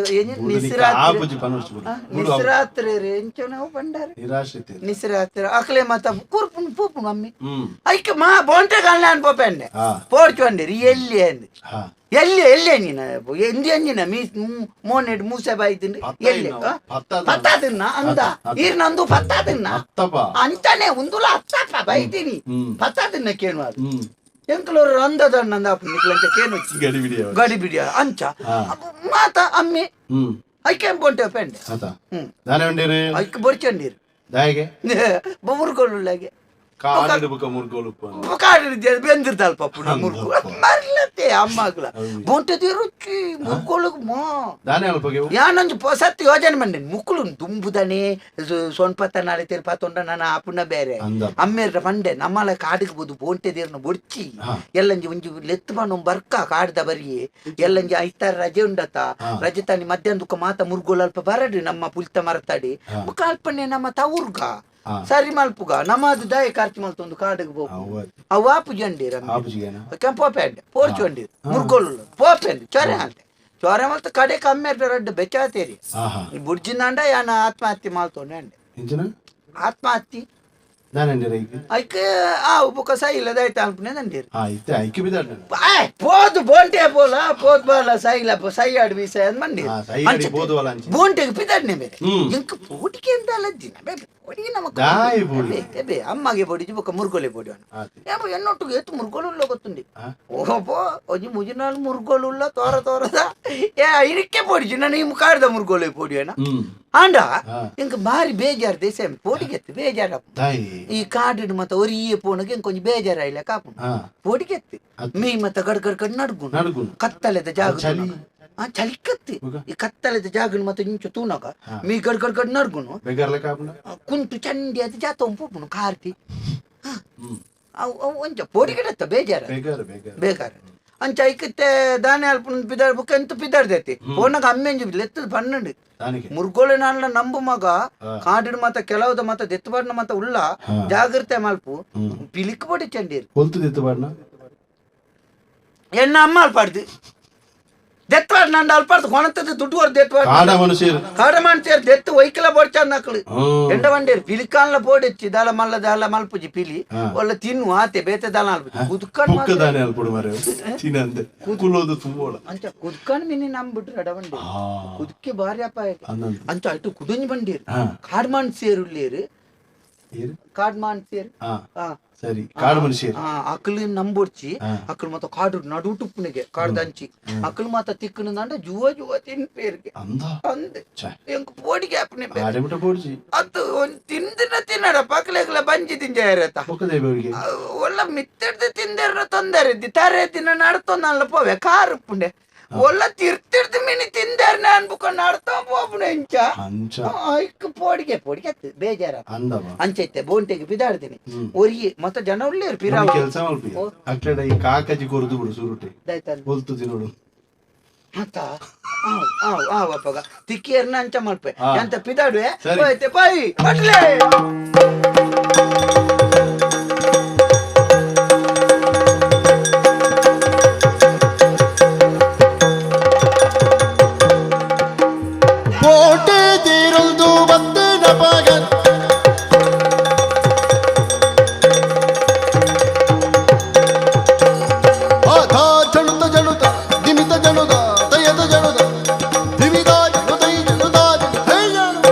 ನಿಸರಾತ್ರಿ ಆಪುಜಿ ಪನೋಷ್ಟು ಬಿಡು. ಬಿಡು ಅವು. ನಿಸರಾತ್ರಿ ಎಂಚನ ಬಂಡಾರ ನಿರಾಶ್ರಿತರು ನಿಸರಾತ್ರಿ ಅಕ್ಲೆ ಮಾತ ಕೂರ್ಪುನು ಪೂಪುನು ಅಮ್ಮಿ ಹ್ಮ್ ಐಕೆ ಮಾ ಬೋಂಟೆ ಕಲ್ಯಾಣ ಪೋಪೆಂಡೆ ಹಾ. ಪೋರ್ಚುಂಡಿರಿ ಎಲ್ಲಿ ಅಂದ್ ಹಾ ಎಲ್ಲಿ ಎಲ್ಲಿ ಅಂಜಿನ ಎಂದಿ ಅಂಜಿನ ಮೀ ಮೋನೆಡ್ ಮೂಸೆ ಬಾಯ್ತಿಂದು ಪತ್ತ ಎಲ್ಲಿ ಇನ್ನು, ಪತ್ತ ತಿನ್ನ. ಪತ್ತ ತಿನ್ನ ಅಂದ ಈರ್ ನಂದು ಪತ್ತ ತಿನ್ನ ಅತ್ತಪ್ಪ ಅಂತಾನೆ ಉಂದುಲ ಅತ್ತಪ್ಪ ಬೈತೀನಿ ಹ್ಮ್. ಪತ್ತ ತಿನ್ನ ಕೇನು ಅದು ಹ್ಮ್ ಎಂಕಲೋರು ಅಂದದ ನಂದ ನಿಕ್ಲಂಚ ಕೇನು ಗಡಿ ಬಿಡಿ ಅವ. ಗಡಿ ಬಿಡಿಯ ಅಂಚ ಹಾ. ಅಬ್ಬ ಮಾತ ಅಮ್ಮಿ ಹ್ಮ್ ಐಕೆ ಬೋಂಟೆ ಪೆಂಡೆ ಆತ ಹ್ಮ್ ದಾನೆ ಉಂಡೇರಿ ಐಕೆ ಬೊರ್ಚಂಡೀರು ದಾಯಿಗೆ ಮುರುಗೋಳುಳ್ಳಾಗೆ ಕಾಲಿಡು ಬುಕ್ಕ ಮುರ್ಗೋಲು ಉಪ್ಪು ಕಾಡಿನ ಬೆಂದಿರ್ತಾಳ ಪಪ್ಪು ಮುರ್ಗು ಮರ್ಲತ್ತೆ ಅಮ್ಮಗ್ಲ ಬೊಂಟದಿ ರುಚಿ ಮುರ್ಗೋಳುಗ್ ಮೋ ದಾನೆ ಅಲ್ಪಗೆ ಯಾನೊಂದು ಪೊಸತ್ತು ಯೋಜನೆ ಮಂಡೆ ಮುಕ್ಕುಳು ದುಂಬುದನೆ ಸೊನ್ಪತ್ತ ನಾಳೆ ತಿರುಪತ್ತೊಂಡ ನಾನು ಆಪುನ ಬೇರೆ ಅಂದ. ಅಮ್ಮೇರ ಪಂಡೆ ನಮ್ಮಲ ಕಾಡಿಗೆ ಬೋದು ಬೋಂಟೆ ದೇರ್ನ ಬೊಡ್ಚಿ ಎಲ್ಲಂಜಿ ಒಂಜಿ ಲೆತ್ತು ಬಣ್ಣ ಬರ್ಕ ಕಾಡ್ದ ಬರಿ ಎಲ್ಲಂಜಿ ಐತಾರ ರಜೆ ಉಂಡತ ರಜೆ ತಾನಿ ಮಧ್ಯಾಹ್ನ ದುಕ್ಕ ಮಾತ ಮುರ್ಗೋಲು ಅಲ್ಪ ಬರಡಿ ನಮ್ಮ ಪುಲ್ತ ಮರತಾಡಿ ಬುಕ್ಕ ಅಲ್ಪನೆ ನಮ್ಮ ತವುರ್ಗ ಹಾ. ಸರಿ ಮಲ್ಪುಗ ನಮ್ಮದು ದಾಯ ಖರ್ಚು ಮಲ್ತೊಂದು ಕಾಡಿಗೆ ಬೋಪು ಅವ್ವ ಅವು ಆಪುಜಂಡಿರ ಆಪುಜಿಗೇನ ಕೆಂಪೋಪೆಂಡೆ ಪೋರ್ಚುಂಡಿ ಮುರ್ಗೋಲು ಪೋಪೆಂಡು ಚೊರೆ ಅಂತೆ ಚೊರೆ ಮಲ್ತ ಕಡೆ ಕಮ್ಮಿ ರಡ್ಡು ಬೆಚ್ಚಾತೇರಿ ಆಹಾ ಬುಡ್ಜಿಂದಾಂಡ ಯಾನ ಆತ್ಮಹತ್ಯೆ ಮಾಲ್ತೊಂಡೆ ಅಂಡೆ ಎಂಚಿನ ಆತ್ಮಹತ್ಯೆ ದಾನೆ ಉಂಡೇರಿ ಐಕೆ ಐಕ್ ಆ ಬುಕ್ಕ ಸೈಲದ ಐತೆ ಅನ್ಪುನೆ ದಂಡೀರಿ ಹಾ ಇತ್ತೆ ಐಕೆ ಬಿದ್ದಾಡ ಆಯ್ ಪೋದು ಬೋಂಟೆ ಪೋಲ ಪೋದ್ ಬಾಲ ಸೈಲ ಸೈ ಆಡ್ ಬೀಸ ಅಂದ್ ಮಂಡಿ ಹಾ, ಸೈ ಆಡಿ ಪೋದು ಅಲ್ಲ ಅಂಚೆ. ಬೋಂಟೆಗೆ ಪಿದಾಡ್ನೆ ಬೇರೆ ಹ್ಮ್. ಇಂಕ ಪೋಟಿಗೆ ಅಂತ ಅಲ್ಲ ದಿನ ಬೇರೆ ಪೋಟಿಗೆ ನಮಕ್ ದಾಯಿ ಪೋಡಿ. ಬೇ, ಬೇ ಅಮ್ಮಗೆ ಪೊಡಿ ಬೊಕ್ಕ ಮುರ್ಗೋಲೆ ಪೊಡಿ ಅಣ್ಣ ಆತಿ. ಏಮ ಎನ್ನೊಟ್ಟಿಗೆ ಎತ್ತು ಮುರ್ಗೋಲು ಗೊತ್ತುಂಡಿ ಆ? ಓಹೋ ಒಂಜಿ ಮುಜಿನಾಲ್ ಮುರ್ಗೋಲು ತೋರ ತೋರದ ಏ ಇರಿಕೆ ಪೊಡಿಜಿ ನಾನು ಈ ಕಾಡ್ದ ಮುರ್ಗೋಲೆ ಪೊಡಿ ಅಣ್ಣ ಹ್ಮ್ ಆಂಡ ಹಾ. ಇಂಕ ಬಾರಿ ಬೇಜಾರ್ ದೇಶ ಪೋಟಿಗೆತ್ತು ಬೇಜಾರ ದಾಯಿ ಈ ಕಾಡಿಡ್ ಮತ್ತ ಒರಿಯೇ ಪೋಣಗೆ ಇಂಕ ಒಂಜಿ ಬೇಜಾರಾಯಿಲ್ಲ ಕಾಪುಂಡು ಹಾ ಪೋಡಿಗೆತ್ತು ಅತ್ತು. ಮೀ ಮತ್ತ ಗಡ್ ಗಡ್ ಗಡ್ ನಡ್ಗುಂಡು ನಡ್ಗುಂಡು. ಕತ್ತಲೆದ ಜಾಗ ಚಳಿ. ಆ ಚಲಿಕತ್ತಿ ಬುಗ. ಈ ಕತ್ತಲೆದ ಜಾಗ ಮತ್ತೆ ಇಂಚು ತೂನಗ ಹಾ. ಮೀ ಗಡ್ ಗಡ್ ಗಡ್ ನಡ್ಗುನು ಬೇಗಾರ್ಲೆ ಕಾಪುಂಡ ಆ ಕುಂಟು ಚಂಡಿ ಅದು ಜಾತ ಪೋಪುನು ಕಾರ್ತಿ ಹ್ಮ್ ಅವು ಅವು ಒಂಚ ಪೋಡಿಗೆಡತ್ತ ಬೇಜಾರ ಬೇಗಾರ ಬೇಗಾರ ಬೇಕಾರೆ ಅಂಚ ಐಕತ್ತೆ ದಾನೆ ಅಲ್ಪ ಪಿದಾಡ್ ಬುಕ್ಕ ಎಂತ ಪಿದಾಡ್ದೈತಿ ಪೋನಗ ಅಮ್ಮೆಂಜು ಲೆತ್ತದ ಪನ್ನಂಡು ದಾನಿಗೆ ಮುರ್ಗೋಳೆ ನಾಲ್ನ ನಂಬು ಮಗ ಹಾ. ಕಾಡಿನ ಮಾತ ಕೆಲವದ ಮಾತ ದೆತ್ತುಬಾರ್ನ ಮಾತ ಉಳ್ಳ ಹಾ. ಜಾಗ್ರತೆ ಮಲ್ಪು ಹ್ಮ್. ಪಿಲಿಕ್ ಪೊಡಿ ಚಂಡೀರು ಹೊಲ್ತದಿತ್ತು ಬಾಡ್ನ ಎನ್ನ ಅಮ್ಮ ಅಲ್ಪಾಡ್ದು ದೆತ್ವಾಡ್ ನಂಡ ಅಲ್ಪಾಡ್ದು ಕೊಣತದ ದುಡ್ಡು ಹೊರ್ ದೆತ್ವಾಡ್ ಕಾಡ ಮನುಷ್ಯರು ಕಾಡ ಮನುಷ್ಯರು ದೆತ್ತು ವೈಕಲ ಬೊಡ್ಚಾನ್ ನಕ್ಳು ಹ್ಮ್. ಎಂಡ ಬಂಡೇರು ಪಿಲಿಕಾನ್ಲ ಪೋಡೆಚ್ಚಿ ದಾಲ ಮಲ್ಲ ದಾಲ ಮಲ್ಪುಜಿ ಪಿಲಿ ಹಾ. ಒಳ್ಳೆ ತಿನ್ನು ಆತೆ ಬೇತೆ ದಾಲ ಅಲ್ಪುಜಿ ಕುದ್ಕಣ್ ಬುಕ್ಕ ದಾನೆ ಅಲ್ಪುಡು ಮಾರೆ ತಿನ್ನಂದೆ ಕುಲ್ಲೋದು ತುಂಬೋಳ ಅಂಚ ಕುದ್ಕಣ್ ಮಿನಿ ನಂಬಿಟ್ರು ಎಡವಂಡಿ ಹಾ. ಕುದ್ಕೆ ಭಾರಿ ಅಪಾಯ ಅಂದಂತೆ. ಅಂಚ ಅಟ್ಟು ಕುದುಂಜ್ ಬಂಡೀರು ಹಾ. ಕಾಡ್ಮಾನ್ ಸೇರುಳ್ಳೇರು ಏರು? ಕಾಡ್ಮಾನ್ ಸೇರು ಹಾ ಹಾ ಸರಿ ಕಾಡು ಮನುಷ್ಯರು ಆ ಅಕ್ಲು ನಂಬೊಡ್ಚಿ ಹಾ. ಅಕ್ಲು ಮಾತ ಕಾಡು ನಡುಟುಪ್ಪುನಿಗೆ ಕಾಡ್ದಂಚಿ ಅಕ್ಲು ಮಾತ ತಿಕ್ಕುನಂದಾಂಡ ಜುವ ಜುವ ತಿನ್ಪೇರಿಗೆ ಅಂದ ಅಂದ್ ಛೆ. ಎಂಕ್ ಪೋಡಿಗೆ ಆಪನೆ ಆಡೆ ಮುಟ್ಟ ಪೋಡ್ಜಿ ಅದು ಒಂದ್ ತಿಂದಿನ ತಿನ್ನಡ ಪಕ್ಲೆಗ್ಲ ಬಂಜಿ ತಿಂಜಾಯರತ ಬೊಕ್ಕ ದೇವರಿಗೆ ಒಲ್ಲ ಮಿತ್ತಿಡ್ದು ತಿಂದೆರ್ನ ತೊಂದರೆ ಇದ್ದಿ ತಾರೆ ತಿನ್ನ ನಡ್ತೊಂದಲ್ಲ ಪೋವೆ ಕಾರು ಪುಂಡೆ ಒಲ್ಲ ತಿರ್ತಿಡ್ದು ಮಿನಿ ತಿಂದೆರ್ನ ಅನ್ಬುಕೊಂಡು ನಡ್ತೊ ಪೋಪುಣ ಇಂಚ ಅಂಚ ಐಕ್ ಪೋಡಿಗೆ ಪೋಡಿಗೆ ಅತ್ತು ಬೇಜಾರ ಅಂದವ ಅಂಚೈತೆ ಬೋಂಟೆಗೆ ಬಿದಾಡ್ತೀನಿ ಒರಿಯೆ ಮತ್ತೆ ಜನ ಉಳ್ಳೇರು ಪಿರಾವ ಕೆಲಸ ಮಲ್ಪಿ ಅಕ್ಲೆಡ ಈ ಕಾಕಜಿ ಕೊರ್ದು ಬಿಡು ಸುರುಟೆ ದಾಯ್ತಲ್ಲ ಹೊಲ್ತು ತಿನ್ನೋಡು ಮತ್ತ ಆವ್ ಆವ್ ಆವ್ ಅಪ್ಪಗ ತಿಕ್ಕಿಯರ್ನ ಅಂಚ ಮಲ್ಪೆ ಆ. ಎಂತ ಪಿದಾಡುವೆ ಸರಿ. ಹೋಯ್ತೆ ಬಾಯ್ ಬಟ್ಲೆ ಕೋಟೆ ತೀರಲ್ದು ಬತ್ತಿನ ಪಗ ಆಥ ಜಣುತ ಜಣುತ ದಿಮಿತ ಜಣುದ ತಯದ ಜಣುದ ದಿವಿದ ಜಣುತೈ ಜಣುದ ಹೇ ಜಣು.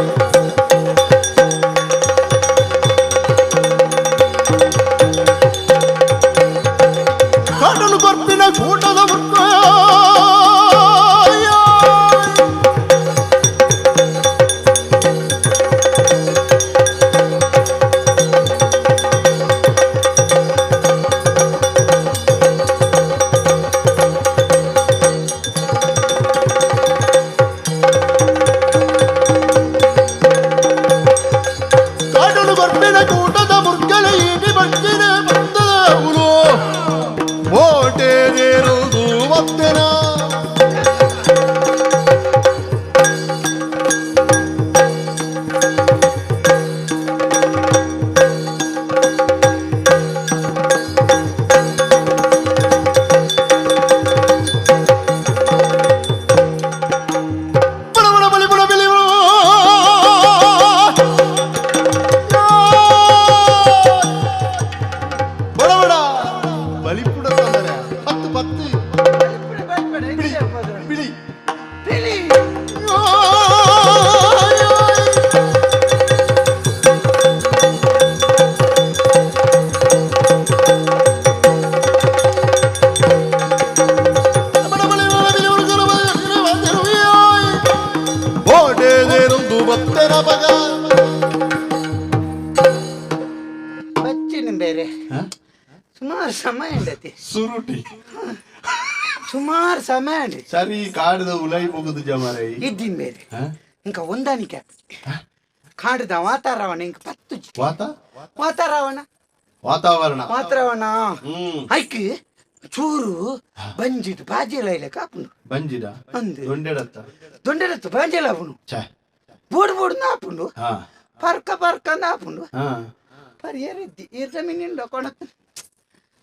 ಬತ್ತೆರಬಗ ಬಚ್ಚಿನ ಬೇರೆ ಸುಮಾರು ಸಮಯ ಉಂಡತಿ. ಸುರುಟಿ. ಸುಮಾರು ಸಮಯ ಉಂಡು. ಸರಿ, ಕಾಡ್ದ ಉಲೈ ಹೋಗುದು ಜಮಾರೈ. ಇದ್ದಿನ ಬೇರೆ ಇಂಕ ಒಂದಾನಿಕೆ ಕಾಡ್ದ ವಾತಾವರಣ ಇಂಕ ಪತ್ತು. ವಾತ ವಾತಾವರಣ. ವಾತಾವರಣ. ವಾತಾವರಣ ಐಕ್ ಚೂರು ಬಂಜಿದ್ ಬಾಜೆಲ ಇಲ್ಲ ಕಾಪುಂಡು. ಬಂಜಿಡ? ಅಂದ್. ದೊಂಡೆಡತ್ತ? ದೊಂಡೆಡತ್ತು ಬಾಜೆಲ ಆಪುಂಡು. ಛೆ. ಬೋಡು ಬೋಡು ಆಪುಂಡು. ಪರ್ಕ ಪರ್ಕ ಆಪುಂಡು. ಪರಿಯರಿದ್ದಿ ಈರ್ದ ಮಿನಿಂಡ ಕೊಣತ್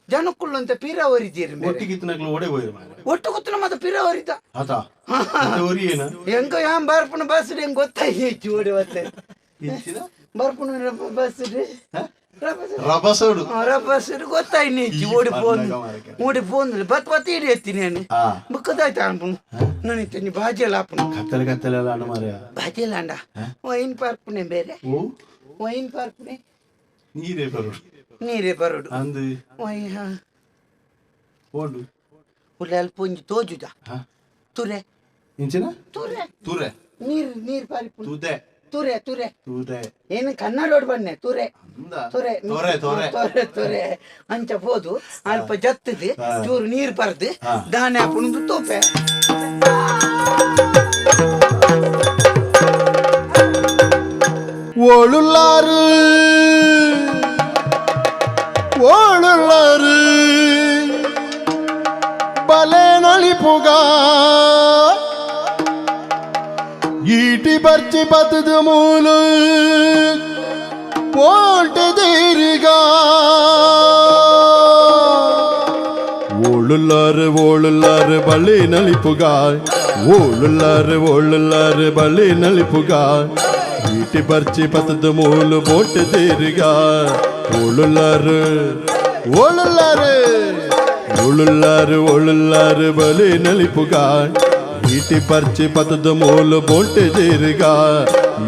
ಜನಕ್ಕುಳ್ಳಂತ ಪಿರ ಒರಿದ್ದೀರಿ. ಒಟ್ಟಿಗಿತ್ತನಕ್ಲು ಒಡೆ ಹೋಯಿರು ಮಾರ್ರೆ. ಒಟ್ಟು ಗೊತ್ತು ಮತ್ತೆ ಪಿರ ಒರಿದ. ಆತ ಮತ್ತೆ ಒರಿ ಏನ? ಹೆಂಗ ಯಾನ್ ಬರ್ಪುನ ಬಸ್ ಹೆಂಗ್ ಗೊತ್ತಾಯ್ತು ಓಡಿ ಬತ್ತೆ. ಇಂಚಿನ? ಬರ್ಪುನ ಬಸ್. ರಭಸೋಡು. ರಭಸ ಗೊತ್ತಾಯ್ತು ಈ ಓಡಿ ಫೋನ್. ಪನ್ನಗ ಮಾರಕ್ಕೆ. ಓಡಿ ಫೋನ್ ಬತ್ ಬತ್ ಇಡಿ ಎತ್ತೀನಿ ನಾನು. ಬುಕ್ಕದಾಯ್ತು ಅನ್ಪುನು ನಾನು ಬಾಜೆಲ್ಲ ಆಪುನು. ಕತ್ತಲೆ ಕತ್ತಲೆ ಅಲ್ಲ ಅಣ್ಣ ಮಾರ್ರೆ. ಬಾಜೆಲ್ಲ ಅಂಡ ವೈನ್ ಪಾರ್ಪುನೆ ಬೇರೆ. ಓ. ವೈನ್ ಪಾರ್ಪುನೆ. ನೀರೇ ಬರೋಡು. ನೀರೇ ಬರೋಡು. ಅಂದು. ವೈ ಹಾ. ಓಡು. ಉಳ್ಳಾಲ್ ಪುಂಜಿ ತೋಜುದ. ತುರೆ. ಇಂಚಿನ? ತುರೆ. ತುರೆ. ನೀರ್ ನೀರ್ ಪಾರಿಪುನು. ತುದೆ. ತುರೆ ತುರೆ. ತುದೆ. ಏನು ಕನ್ನಡ ಬನ್ನೆ ತುರೆ. ಅಂದ. ತೊರೆ. ತೊರೆ ತೊರೆ. ತೊರೆ ತೊರೆ ಅಂಚ ಪೋದು ಅಲ್ಪ ಜತ್ತದು ಚೂರು ನೀರು ಪರ್ದು ದಾನೆ ಹಾಪುಣದು ತೋಪೆ. ಓಳುಲ್ಲಾರು ಓಳುಲ್ಲಾರು ಬಲೆ ನಳಿಪುಗ ಈಟಿ ಬರ್ಚಿ ಬತ್ತದ ಮೂಲು ಪೋಂಟೆ ದೇರಿಗ ಓಳುಲ್ಲಾರು ಓಳುಲ್ಲಾರು ಬಳ್ಳಿ ನಲಿಪುಗ ಓಳುಲ್ಲಾರು ಓಳುಲ್ಲಾರು ಬಳ್ಳಿ ನಲಿಪುಗ ಈಟಿ ಬರ್ಚಿ ಪತದ ಮೂಲು ಬೋಟೆ ದೇರಿಗ ಓಳುಲ್ಲಾರು ಓಳುಲ್ಲಾರು ಓಳುಲ್ಲಾರು ಓಳುಲ್ಲಾರು ಬಲಿ ನಲಿಪುಗ ಈಟಿ ಪರ್ಚಿ ಪತದ ಮೂಲು ಬೋಟೆ ದೇರಿಗ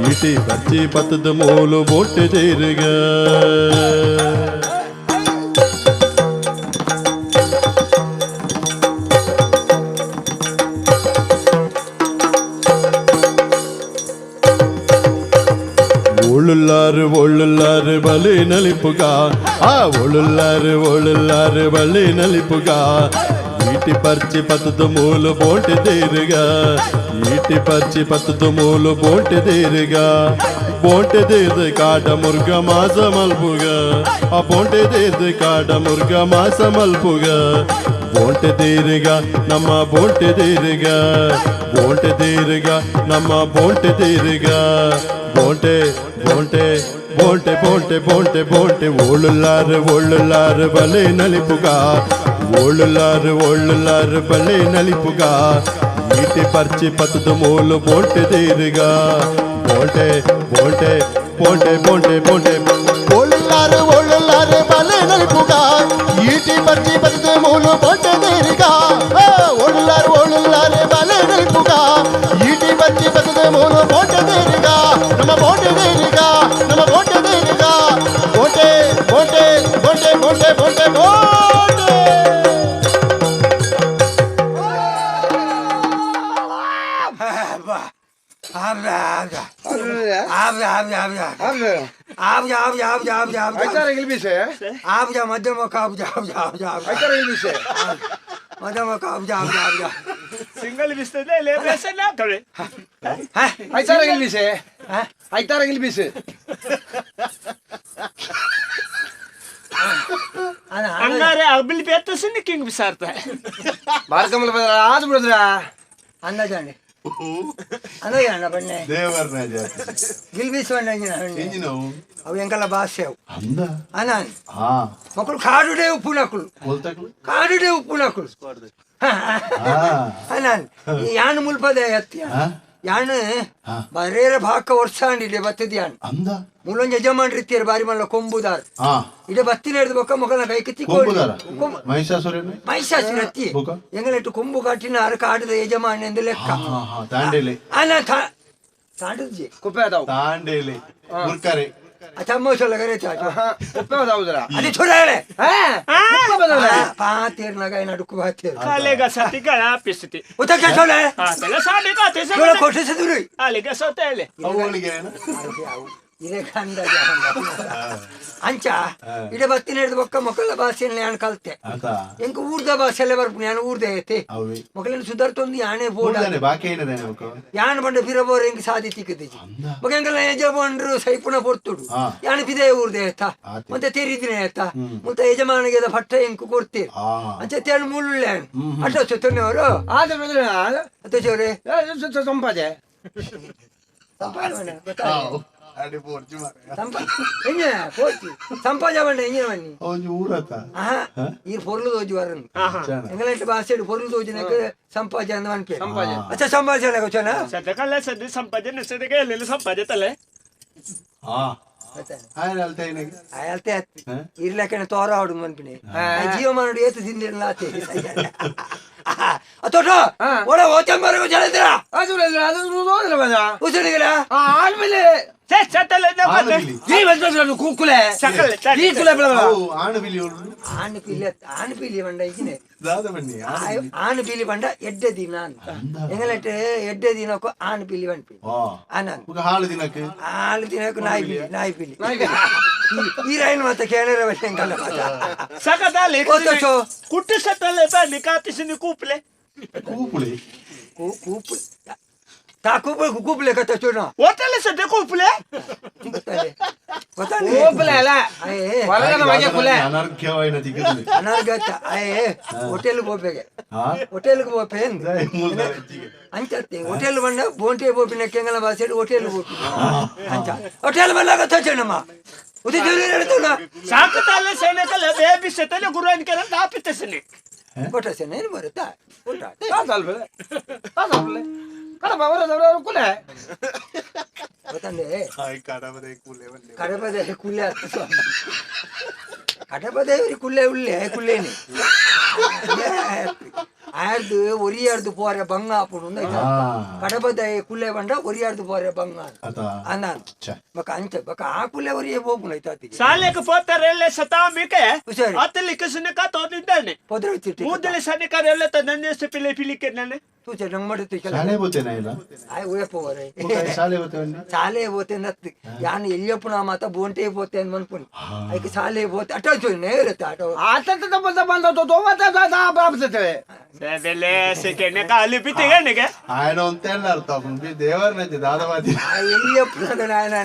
ಈಟಿ ಪರ್ಚಿ ಪತದ ಮೂಲು ಬೋಟೆ ದೇರಿಗ. ಓಳುಲ್ಲಾರು ಓಳುಲ್ಲಾರು ಬಲಿ ನಲಿಪುಗ ಆ ಓಳುಲ್ಲಾರು ಓಳುಲ್ಲಾರು ಬಲಿ ನಲಿಪುಗ ಈಟಿ ಪರ್ಚಿ ಪತದ ಮೂಲು ಬೋಟೆ ದೇರಿಗ ಈಟಿ ಪರ್ಚಿ ಪತದ ಮೂಲು ಬೋಟೆ ದೇರಿಗ ಬೋಟೆ ದೇದ ಕಾಡ ಮುರ್ಗ ಮಾಸ ಮಲ್ಪುಗ ಆ ಬೋಟೆ ದೇದ ಕಾಡ ಮುರ್ಗ ಮಾಸ ಮಲ್ಪುಗ ಬೋಟೆ ದೇರಿಗ ನಮ್ಮ ಬೋಟೆ ದೇರಿಗ ಬೋಟೆ ದೇರಿಗ ನಮ್ಮ ಬೋಟೆ ದೇರಿಗ ಬೋಟೆ ಬೋಟೆ ಬೋಟೆ ಬೋಟೆ ಬೋಟೆ ಬೋಟೆ ಓಳುಲ್ಲಾರು ಓಳುಲ್ಲಾರು ಬಲೆ ನಲಿಪುಗ ಓಳುಲ್ಲಾರು ಓಳುಲ್ಲಾರು ಬಲೆ ನಲಿಪುಗ ಈಟಿ ಪರ್ಚಿ ಪತದ ಮೂಲು ಬೋಟೆ ದೇರಿಗ ಬೋಟೆ ಬೋಟೆ ಬೋಟೆ ಬೋಟೆ ಬೋಟೆ ಓಳುಲ್ಲಾರು ಓಳುಲ್ಲಾರು ಬಲೆ ನಲಿಪುಗ ಈಟಿ ಪರ್ಚಿ ಪತದ ಮೂಲು ಬೋಟೆ ದೇರಿಗ ಓಳುಲ್ಲಾರು ಓಳುಲ್ಲಾರು ಬಲೆ ನಲಿಪುಗ ಈಟಿ ಪರ್ಚಿ ಪತದ ಮೂಲು ಬೋಟೆ ದೇರಿಗ ನಮ್ಮ ಬೋಟೆ ದೇರಿಗ ನಮ್ಮ ಬೋಟೆ ದೇರಿಗ ಬೋಟೆ ಬೋಟೆ ಬೋಟೆ ಬೋಟೆ ಬೋಟೆ ಬೋಟೆ. Single ಬಿಸ್ತದೆ labour ಹಾಕವೆ. ಹಂಗಾರೆ ಅಬಿಲ್ ಬೇತಸಿನ ಕಿಂಗ್ ಬಿಸಾರ್ತ. ಅಂದಾಜಾಂಡೆ ಅಂದಾಜಾಂಡ ಬಣ್ಣೆ. ದೇವರ್ನ ಜಾತಿ. ಗಿಲ್ಬೀಸ್ ಬಣ್ಣ. ಎಂಜಿನವು? ಅವು ಎಂಕಲ್ಲ ಭಾಷೆ ಅವು. ಅಂದ. ಅನಾನ್. ಮಕ್ಕಳು ಕಾಡುಡೆ ಉಪ್ಪುನಕುಲು. ಕೊಲ್ತಕ್ಲು. ಕಾಡುಡೆ ಉಪ್ಪುನಕುಲು ಅನಾನ್ ಈ ಯಾನು ಮುಲ್ಪದ ಎತ್ತಿ. ಯಾನು ಬರೇರ ಭಾಕ ವರ್ಷ ಅಂಡಿದೆ ಬತ್ತದ ಯಾನ್. ಅಂದ. ಮೂಲೊಂಜಿ ಯಜಮಾನ್ ರೀತಿಯರು ಬಾರಿ ಮಲ್ಲ ಕೊಂಬುದಾರ್. ಇಡೆ ಬತ್ತಿನ ಹಿಡಿದು ಬೊಕ್ಕ ಮೊಗಲ ಕೈಗೆ ಕೊಂಬುದಾರ? ಮಹಿಷಾಸುರನ? ಮಹಿಷಾಸುರ ಅತ್ತಿ. ಬೊಕ್ಕ? ಎಂಗಲೆಟ್ಟು ಕೊಂಬು ಕಾಟಿನ ಅರ ಕಾಡದ ಯಜಮಾನ ಎಂದು ಲೆಕ್ಕ. ಹಾ ಹಾ, ತಾಂಡೇಲೆ. ಅಲ್ಲ, ತಾಂಡದ್ಜಿ. ತಾಂಡೇಲೆ ಮುರ್ಕರೆ. ಚಮ್ಮೋಸಲ್ಲ ಕರೆ. ಉಪ್ಪೆ ಹೌದಲ್ಲ. ಅದೇ ಚೋರ ಹೇಳೆ. ಉಪ್ಪೆ ಬದಲ. ಪಾತೇರ್ನಾಗ ನಡುಕು ಪಾತೇರ್. ಕಾಲೆಗ ಸತಿ ಗಳ ಪಿಸ್ತಿ. ಉತ್ತಕ್ಕೆ ಚೋಲೆ. ಆತಲ್ಲ ಸಾಲಿ ಕಾತೆ. ಚೋಳ ಕೊಟ್ಟಿಸಿದ್ರು. ಅಲ್ಲಿಗೆ ಸೊತ್ತೇಲೆ. ಅವುಗಳಿಗೆ ಏನು? ಇದೇ ಕಂದ ಅಂಚ ಇಡ ಬತ್ತಿನ ಹಿಡಿದು ಬೊಕ್ಕ ಮೊಕಲ ಭಾಷೆಯಲ್ಲಿ ನಾನು ಕಲ್ತೆ. ಆತ. ಎಂಕ ಊರ್ದ ಭಾಷೆಲ್ಲೇ ಬರ್ಪು, ನಾನು ಊರ್ದೆ ಐತೆ. ಅವೆ. ಮೊಕಲಿನ ಸುಧಾರ್ತೊಂದು ಯಾಣೆ ಬೋಡ. ಮೂರ್ದಾನೆ ಬಾಕಿ ಏನದೆ നമുക്ക്? ಯಾನ್ ಬಂಡ ಪಿರಬೋರ್ ಎಂಕ್ ಸಾಧಿ ತಿಕ್ಕದಿಜಿ. ಬೊಕ ಎಂಕಲ್ನ ಯಜಮಾನ್ರು ಸೈಪುಣ ಪೊರ್ತುಡು. ಯಾನ್ ಪಿದೆ ಊರ್ದೆ ಆಯ್ತಾ. ಆತೆ. ಮತ್ತೆ ತೆರಿದಿನ ಆಯ್ತಾ. ಮುಲ್ತ ಯಜಮಾನಿಗೆ ಪಟ್ಟ ಎಂಕ್ ಕೊಡ್ತೀರ್. ಅಂಚ ತೇಳು ಮುಳ್ಳುಳ್ಳೆ ಅಟ್ಟ ಚೊತ್ತನವರು. ಆದ ಬದಲ. ಅತ್ತ ಚೋರೆ. ಸಂಪಾದೆ. ಅಡಿ ಪೋರ್ಚು ಮಾರ್ರೆ. ಸಂಪ ಎಂಜ ಪೋರ್ಚಿ ಸಂಪಾಜ ಬಂಡ ಎಂಜಿನ ಬನ್ನಿ. ಒಂಜಿ ಊರತ. ಆಹಾ, ಈ ಪೊರ್ಲು ದೋಜಿ ವರನ್. ಎಂಗಲಂಟ ಭಾಷೆ ಪೊರ್ಲು ದೋಜಿನಕ ಸಂಪಾಜ ಅಂದ ಅನ್ಪೆ. ಸಂಪಾಜೆ. ಅಚ್ಚ ಸಂಪಾಜ ಗೊಚ್ಚನ. ಸದಕಲ್ಲ ಸದಿ ಸಂಪಾದನೆ ಸದಕ ಎಲ್ಲ ಸಂಪಾದನೆ ತಲೆ. ಆಯ್ನ ಅಲ್ತ ಏನಾಗಿ? ಅಲ್ತೆ ಅತ್ತಿ ಇರ್ಲಕ್ಕನೆ ತೋರ ಆಡು ಮನ್ಪಿನಿ ಜೀವಮಾನುಡು ಏತು ತಿಂದಿರಲ್ಲ ಆತೆ. ಅತೋಟ ಒಳ ಓಚಂಬರಗು ಚಳಿದ್ರ. ಅದು ಅದು ಹೋದ್ರ ಬದ. ಉಸಿರಿಗಿಲ್ಲ. ಆದ್ಮೇಲೆ ಸೆ ಸತಲೆ. ಆಣು ಬಿಲಿ. ಈ ಬಂದ ಕೂಕುಲೆ. ಸಕಲ. ಈ ಕುಲೆ ಬಿಡ. ಅವು ಆಣು ಬಿಲಿ ಉಳ್ಳು. ಆಣ್ ಪಿಲಿ, ಆಣ್ ಪಿಲಿ ಬಂಡ ಇಕ್ಕಿನೆ. ದಾದ ಬನ್ನಿ ಆಣು ಬಿಲಿ. ಆಣ್ ಪಿಲಿ ಬಂಡ ಎಡ್ಡೆ ದಿನ ಎಂಗಲಟ್ಟೆ ಎಡ್ಡೆ ದಿನಕ್ಕೂ ಆಣ್ ಪಿಲಿ ಬಂಡ್ಪಿ. ಆನಂದ್. ಬೊಕ ಹಾಳು ದಿನಕ್ಕೆ? ಆಳು ದಿನಕ್ಕೂ ನಾಯಿ ಪಿಲಿ, ನಾಯಿ ಪಿಲಿ. ಈ ರೈಲ್ ಮತ್ತೆ ಕೇಳರ ಎಂಕಲ್ಲ. ಸಕದಾಲೆ. ಓತೋಚೋ. ಕುಟ್ಟು ಸತಲೆ ಬನ್ನಿ ಕಾತಿಸಿನಿ ಕೂಪ್ಲೆ. ಕೂಪುಳಿ. ಕೂಪು ತಾ ಕೂಪು ಕೂಪುಲೆ ಕತ್ತ ಚೂರ್ಣ. ಓಟಲೆ ಸದ್ಯ ಕೂಪ್ಲೆ. ಗೊತ್ತಾನೆ ಗೊತ್ತಾನೆ. ಕೂಪುಲೆ ಅಲ್ಲ. ಅಯ್ಯೇ. ಹೊರಗನ ಮಗೆ ಕುಲೆ. ಅನರ್ಘ್ಯವಾಯಿನ ತಿಕ್ಕುದು. ಅನರ್ಗತ್ತ ಅಯ್ಯೇ ಹೋಟೆಲ್ ಪೋಪೆಗೆ. ಹೋಟೆಲ್ಗೆ ಪೋಪೆ. ಮೂಲ್ದ ಹೆಚ್ಚಿಗೆ. ಅಂಚತ್ತೆ ಹೋಟೆಲ್ ಬಂಡ ಬೋಂಟೆ ಬೋಪಿನ ಕೆಂಗಲ ಭಾಷೆ ಹೋಟೆಲ್ ಬೋಪಿ ಅಂಚ ಹೋಟೆಲ್ ಬಂದಾಗ ತೋಚಣಮ್ಮ ಉದಿ ಜೋರಿ ಹೇಳ್ತುನ. ಸಾಕುತ್ತಲ್ಲ ಸೇನೆಕಲ್ಲ ಬೇಬಿ ಸತಲೆ ಗುರುವನ್ ಕೆಲ ತಾಪಿತಸಿನಿ. ಕೊಟ್ಟಸೇನೆ ಏನು ಬರುತ್ತಾ ಊಟ. ತಾಸಲ್ಪಲೆ ಕಡಪ ಅವರ ಕುಲೆ. ಗೊತ್ತಂಡೆ. ಹಾಯ್ ಕಡಬದೆ ಕೂಲೆ ಬನ್ನಿ. ಕಡಪದೆ ಕುಲ್ಲೆ ಹತ್ತು ಸ್ವಾಮಿ. ಕಡಪದೇವರಿ ಕುಲ್ಲೆ ಉಳ್ಳೆ ಕುಲ್ಲೇನೆ ಆರ್ದು ಒರಿಯಾರ್ದು ಪೋರೆ ಬಂಗ ಆಪುಂಡು. ಕಡಪದ ಕುಲ್ಲೆ ಬಂಡ ಒರಿಯಾರ್ದು ಪೋರೆ ಬಂಗ. ಅತ. ಅನ್ನ. ಛೆ. ಬಕ ಅಂಚ ಬಕ ಆ ಕುಲ್ಲೆ ಒರಿಯೇ ಪೋಪುಂಡು ಐತಾತಿಗೆ. ಸಾಲೆಗೆ ಪೋತಾರೆ ಸತಾಮಿಕೆ. ಹುಷಾರು. ಅತ್ತಲಿ ಕಸನ ಕಾತೋದಿದ್ದಾನೆ. ಪೊದ್ರ ಚಿಟ್ಟಿ. ಮೂದಲೆ ಸನಿಕಾರ ಎಲ್ಲ ನನ್ನ ಪಿಲೆ ಪಿಲಿಕೆ ನಾನು. ತೂಚೆ ನಂಗೆ ಮಾಡುತ್ತೆ. ಶಾಲೆ ಬೋತೇನ ಇಲ್ಲ? ಆಯ್ ಉಯಪ್ಪವರೆ. ಬೊಕ ಶಾಲೆ ಬೋತೆ ಬನ್ನಿ. ಶಾಲೆ పోతే ನತ್ತು ಯಾನ್ ಎಲ್ಲಿಯಪ್ಪು ನಾ ಮಾತ ಬೋಂಟೆ ಪೋತೆ ಅಂತ ಮನ್ಪುನಿ ಐಕ್ ಶಾಲೆ ಪೋತೆ ಅಟೋ ಚೂರು ನೇರತ್ತೆ ಆಟೋ. ಆತ ಬಂದ ಬಂದ ತೋ ಬೆಲೆ ಸೆಕೆಂಡ್ ಕಾಲಿ ಪಿತ್ತಿಗಣಿಗೆ. ఆయన ಒಂತೆಲ್ಲ ಅರ್ಥ ಆಪುಂಡು ದೇವರನಂಚೆ ದಾದವಾದಿ. ಆ ಎಲ್ಲಿಯಪ್ಪು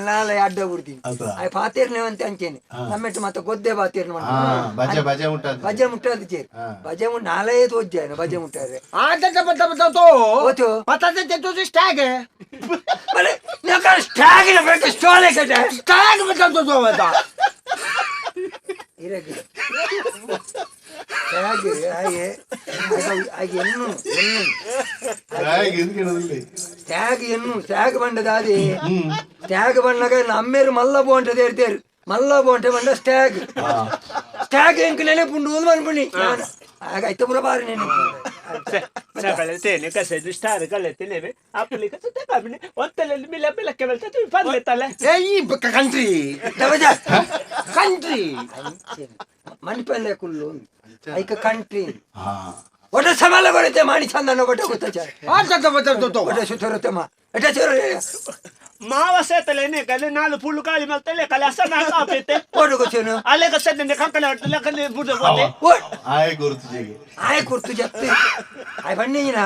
ನಾಳೆ ಅಡ್ಡ ಬಿಡ್ತೀನಿ. ಅದ. ಆಯ್ ಪಾತೇರ್ನೆ ಅಂತ ಅಂಚೇನೆ ನಮ್ಮೆಟ್ಟು ಮಾತ ಗೊದ್ದೆ ಪಾತೇರ್ನ. ಬಜೆ ಬಜೆ ಉಂಟು. ಬಜೆ ಮುಟ್ಟಾದ ಚೇರು ಬಜೆ ಮುಟ್ ನಾಳೆ ತೋಜ್ಜಾನ ಬಜೆ ಮುಟ್ಟಾರೆ. ಆತ ಬಂದ ಬಂದ ತೋ. ಓತು. ಪತಾತೆ ತೆತ್ತು ಸ್ಟ್ಯಾಗ್. ಮನೆ ನಕ ಸ್ಟ್ಯಾಗಿನ ಬೇಕು ಸ್ಟೋಲೆ ಕಟೆ. ಸ್ಟ್ಯಾಗ್ ಬಂದ ತೋ ಬಂದ. ಇರಗೆ ಸ್ಟ್ಯಾಗ್ ಹಾಗೆ ಹಾಗೆ ಎನ್ನು ಎನ್ನು. ಸ್ಟ್ಯಾಗ್ ಎನ್ನು ಸ್ಟ್ಯಾಗ್ ಬಂಡದಾದಿ ಸ್ಟ್ಯಾಗ್ ಬಂಡಗ ನಮ್ಮೇರು ಮಲ್ಲ ಬೋಂಟೆ ತೇರ್ತೇರು ಮಲ್ಲ ಬೋಂಟೆ ಬಂಡ ಸ್ಟ್ಯಾಗ್ ಸ್ಟ್ಯಾಗ್ ಎಂಕ್ ನೆನೆಪುಂಡು ಅನ್ಪುಣಿ ಆಗ ಐತ ಪೂರ ಬಾರಿ ನೆನಪು. ಸಕಲತೇನೆ ಕಸೆ ಸ್ಟಾರ್ ಕಲೆತೇನೆ ಅಪ್ಪಲಿ ಕಸೆ ಕಬಿನೆ ಒತ್ತಲೆ ಮಿಲ ಮಿಲ ಕೆವಲ್ತ ತು ಪನ್ಲೆ ತಲೆ. ಏ ಈ ಕಂಟ್ರಿ. ತವಜ. ಕಂಟ್ರಿ. ಮಣಿಪಲ್ಲೆ ಕುಲ್ಲು ಐಕ ಕಂಟ್ರಿ ಒಟ್ಟ ಸಮಾಲ ಬರುತ್ತೆ ಮಾಣಿ ಚಂದನ ಒಟ್ಟ ಗೊತ್ತಾಚ. ಆತ ಬಂದ ತೋ. ಒಟ್ಟ ಸುತ್ತರುತ್ತೆ ಮಾ ಎಟ್ಟ ಚೂರು. ಮಾವ ಸೇತಲೇನೆ ಕಲೆ ನಾಲು ಪುಳ್ಳು ಕಾಲಿ ಮಲ್ತಲೆ ಕಲೆ ಅಸ ನಾ ಕಾಪೇತೆ. ಓಡು ಗೊತ್ತೇನು. ಅಲೆ ಕಸೆ ನೆ ಕಂಕಣ ಅಡ್ತಲೆ ಕಲೆ ಬುಡ ಬೋತೆ. ಓಡ್. ಆಯ್ ಗುರುತು ಜೀಗೆ. ಆಯ್ ಕುರ್ತು ಜತ್ತಿ ಆಯ್ ಬನ್ನಿನ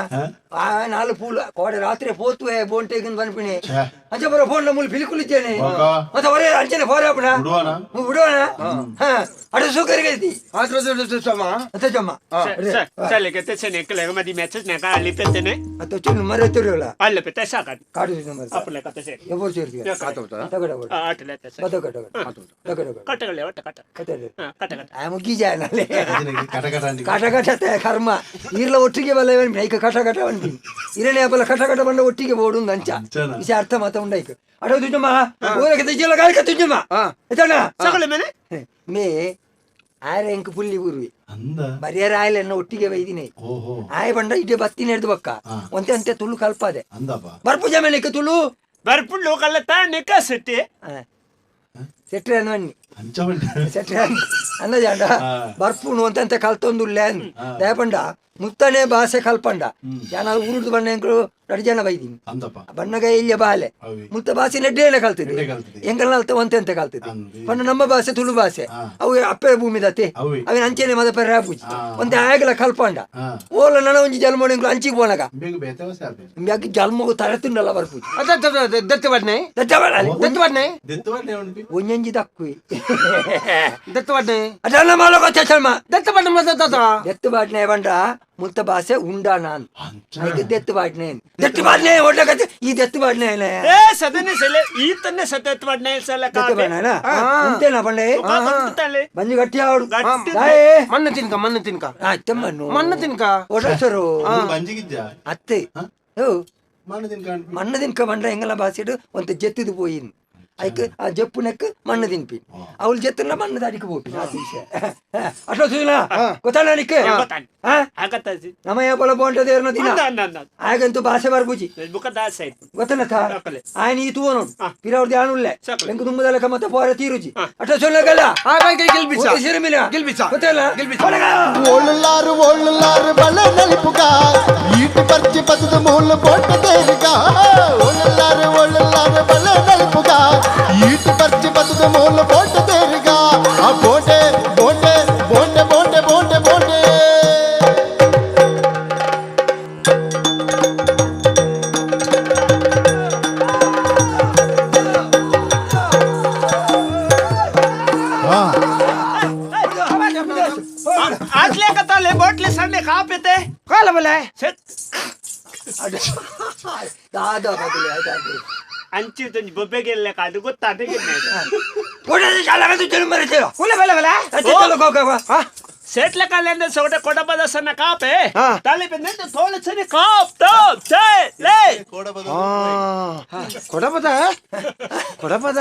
ಆ ನಾಲು ಪೂಲ್ ಕೋಡೆ ರಾತ್ರಿ ಪೋತುವೆ ಬೋಂಟೆಗಿನ ಬನ್ಪಿಣಿ. ಛೆ. ಅಂಚೆ ಬರೋ ಫೋನ್ ಮೂಲು ಬಿಲ್ಕುಲ್ ಇದ್ದೇನೆ. ಬೊಕ? ಮತ್ತೆ ಒರೇ ಅಂಚನೆ ಫೋನ್ ಆಪಣ. ಬಿಡುವನ? ಬಿಡುವಣ ಹಾ ಅಡು ಸೂಕರಿಗೆ ಆತ ಸಮ. ಅಂತ ಜಮ್ಮ. ಸಲೆ ಕತೆ ಸೆನೆ ಕಲೆ ಮದಿ ಮ್ಯಾಚಸ್ ನೆ ಕಾಲಿ ಪೆತೆನೆ. ಅಂತ ಚುನ್ನು ಮರೆ ತಿರುಗಲ್ಲ. ಅಲ್ಲ ಪೆತೆ ಸಾಕ. ಕಾಡು ಮರೆ. ಅಪ್ಪಲೆ ಕತೆ ಸೆ. ಎವ್ವರು ಸೇರ್ತೀವಿ ತಗಡ. ಆಟಲೆ ಸೆ. ಬದ ಕಟ ತಗಡ. ಕಟ್ಟಗಳೆ ಒಟ್ಟ ಕಟ್ಟ. ಕಟ. ಕಟ್ಟ ಕಟ್ಟ. ಆ ಮುಗ್ಗಿ ಜಾಯನಲ್ಲೇ. ಕಟ ಕಟ ಅಂಡಿ. ಕಟ ಕಟ ಕರ್ಮ ಈರ್ಲ ಒಟ್ಟಿಗೆ ಬಲ್ಲ ಐಕ ಕಟ ಕಟ ಬಂದಿ ಇರನೇ ಬಲ್ಲ ಕಟ ಕಟ ಬಂಡ ಒಟ್ಟಿಗೆ ಬೋಡು ಅಂಚ. ಅಂಚನ. ವಿಷಯ ಅರ್ಥ ಮಾತ ಉಂಡೈಕ್ ಅಡೋ ತುಜಮ್ಮ ಊರಕ್ಕೆ ತುಜ್ಜಲ ಗಾಯಕ ತುಜ್ಜಮ್ಮ ಎತ್ತಣ್ಣ. ಸಕಲೆ ಮೇನೆ. ಮೇ ಆರೆ ಎಂಕ್ ಪುಲ್ಲಿ ಊರ್ವಿ. ಅಂದ. ಬರಿಯರ ಆಯ್ಲ ಎನ್ನ ಒಟ್ಟಿಗೆ ಬೈದಿನಿ. ಓಹೋ. ಆಯ್ ಬಂಡ ಇಡೇ ಬತ್ತಿನ ಹಿಡ್ದು ಬಕ್ಕ ಒಂತೆ ಅಂತೆ ತುಳು ಕಲ್ಪಾದೆ. ಅಂದಪ್ಪ. ಬರ್ಪು ಜಮೇಲಿಕ್ಕೆ ತುಳು ಬರ್ಪುಳ್ಳು ಕಲ್ಲ ತಾನೆ ಕಸೆಟ್ಟಿ. ಸೆಟ್ರೆ ಅನ್ನಿ ಸೆಟ್ರೆ ಅನ್ನ ಜಾಂಡ ಬರ್ಪುಣು ಅಂತ ಕಲ್ತೊಂದುಲ್ಲೆ ದಯಪಂಡ ಮುತ್ತನೆ ಭಾಷೆ ಕಲ್ಪಂಡ ಜನ ಊರುದು ಬಣ್ಣ ಎಂಕುಲು ರಡ್ ಜನ ಬೈದಿನಿ ಬಣ್ಣಗ ಇಲ್ಲಿಯ ಬಾಲೆ ಮುತ್ತ ಭಾಷೆ ನೆಡ್ಡೇನೆ ಕಲ್ತಿದೆ ಎಂಕಲ್ನ ಅಲ್ತ ಒಂತೆಂತ ಕಲ್ತಿದೆ ಬಣ್ಣ ನಮ್ಮ ಭಾಷೆ ತುಳು ಭಾಷೆ ಅವು ಅಪ್ಪೆ ಭೂಮಿ ದತ್ತೆ ಅವಿನ ಅಂಚೆನೆ ಮದ ಪೆರ ಪೂಜಿ ಒಂತೆ ಆಗಲ ಕಲ್ಪಂಡ ಓಲ ನನ ಒಂಜಿ ಜನ್ಮೋಣ ಎಂಕುಲು ಅಂಚಿಗೆ ಪೋನಗ ಬ್ಯಾಗ್ ಜನ್ಮಗು ತರತಿಂಡಲ್ಲ ಬರ್ಪೂಜಿ ದತ್ತವಾಡ್ನೆ ದತ್ತವಾಡ್ನೆ ಒಂಜಂಜಿ ದಕ್ಕುಯಿ ದತ್ತವಾಡ್ನೆ ಅದನ್ನ ಮಾಲಕ ಚಚಲ್ಮ ದತ್ತವಾಡ್ನೆ ಮತ್ತ ದತ್ತವಾಡ್ನೆ ಬಂಡ ಮುತ್ತ ಭಾಷೆ ಉಂಡ ನಾನು ದೆತ್ತು ಬಾಡ್ನೆ ದೆತ್ತು ಬಾಡ್ನೆ ಒಡ್ಲಕತ್ತೆ ಈ ದೆತ್ತು ಬಾಡ್ನೆ ಏ ಸದನೆ ಸೆಲೆ ಈ ತನ್ನೆ ಸತತ್ ಬಾಡ್ನೆ ಸಲ ದೆತ್ತು ಬಾಡ್ನ ಉಂಟೇನಾ ಬಂಡೆ ಬಂಜು ಗಟ್ಟಿ ಆವಡು ಮಣ್ಣು ತಿನ್ಕ ಮಣ್ಣು ತಿನ್ಕ ಅತ್ತಮ್ಮನ್ನು ಮಣ್ಣು ತಿನ್ಕ ಒಡಸರು ಅತ್ತೆ ಮಣ್ಣು ಮಣ್ಣು ತಿನ್ಕ ಬಂಡ ಎಂಗಲ ಭಾಷೆಡು ಒಂತ ಜೆತ್ತಿದು ಪೋಯಿನ್ ಐಕ್ ಆ ಜಪ್ಪು ನೆಕ್ ಮಣ್ಣು ತಿನ್ಪಿ ಅವಳು ಜೆತ್ತನ್ನ ಮಣ್ಣು ದಾಡಿಕೆ ಪೋಪಿ ಆ ವಿಷಯ ಅಟ್ಲ ಸುಜನ ಗೊತ್ತಲ್ಲ ನಿಕ್ಕೆ ನಮ್ಮ ಏಪಲ ಬೋಂಟದೇರ್ನ ದಿನ ಆಗಂತೂ ಭಾಷೆ ಬರ್ಬುಜಿ ಗೊತ್ತಲ್ಲ ఆయన ಈ ತೂವನು ಪಿರವ್ರದ್ದು ಯಾನುಲ್ಲೆ ಎಂಕು ತುಂಬದಲ್ಲ ಮತ್ತೆ ಪೋರ ತೀರುಜಿ ಅಟ್ಲ ಸೊಲ್ಲಗಲ್ಲ ಗೊತ್ತಲ್ಲ ಓಳುಲ್ಲಾರು ಓಳುಲ್ಲಾರು ಬಲ ನಲಿಪುಗ ಈಟಿ ಪರ್ಚಿ ಪದದ ಮೂಲ ಬೋಟ ದೇರಿಗ ಓಳುಲ್ಲಾರು ಓಳುಲ್ಲಾರು ಬಲ ನಲಿಪುಗ ಈಟಿ ಪರ್ಚಿ ಪದದ ಮೂಲ ಬೋಟ ದೇರಿಗ ಆ ಬೋಟೆ ಬೋಟೆ ಬೋಟೆ ಬೋಟೆ ಬೋಟೆ ಬೋಟೆ. ಆಟ್ಲೆ ಬೋಟ್ಲೆ ಸಣ್ಣ ಕಾಪಿತೆ ಕಾಲ ಬಲೆ ದಾದ ಬದಲೆ ದಾದ ಅಂಚಿದ ಬೊಬ್ಬೆಗೆಲ್ಲ ಕಾದು ಗೊತ್ತಾದ ಸೇಟ್ಲ ಕಾಲಿಂದ ಸೊಗಟೆ ಕೊಡಬದ ಸಣ್ಣ ಕಾಪೆ ತಲೆ ಬೆಂದ ತೋಳೆ ಸಣ್ಣ ಕಾಪ್ ತೋ ಚೇ ಲೇ ಕೊಡಬದ ಕೊಡಬದ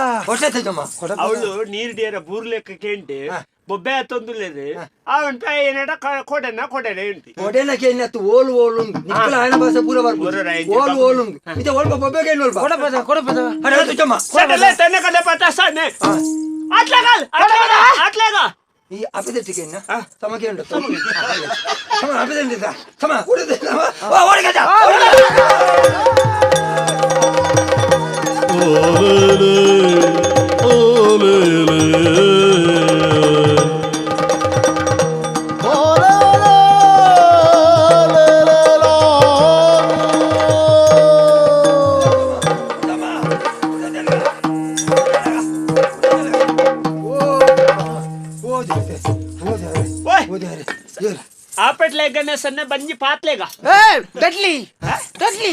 ಅವಳು ನೀರ್ ಡಿಯರ ಬೂರ್ಲೆಕ್ಕ ಕೇಂಡೆ ಬೊಬ್ಬೆ ತಂದುಲೇದು ಅವನ್ ಏನಾಡ ಕೊಡನ ಕೊಡನೆ ಉಂಟು ಕೊಡೆನ ಕೇಳಿನತ್ತು ಓಲು ಓಲು ನಿಕ್ಕಲ ఆయన ಭಾಷೆ ಪೂರ ಬರ್ಬೋದು ಓಲು ಓಲು ಇದು ಓಲ್ಪ ಬೊಬ್ಬೆಗೆ ಏನೋಲ್ಪ ಕೊಡಬದ ಕೊಡಬದ ಅಡ ತುಚ್ಚಮ್ಮ ಸಡಲೆ ತನ್ನ ಕಡೆ ಪಟ ಸಣ್ಣ ಅಟ್ಲಾಗ ಅಟ್ಲಾಗ ಈ ಅಪಿದೆಟ್ಟಿಗೆ ಸಮಕ್ಕೆ ಉಂಟು ಸಮ ಅಪಿದೆಂಡಿದ್ದ ಸಮ ಉಡಿದ ಓಡಿಗಜ ಆಪಟ್ಲೆಗನೆ ಸಣ್ಣ ಬಂಜಿ ಪಾತ್ಲೆಗ deadly deadly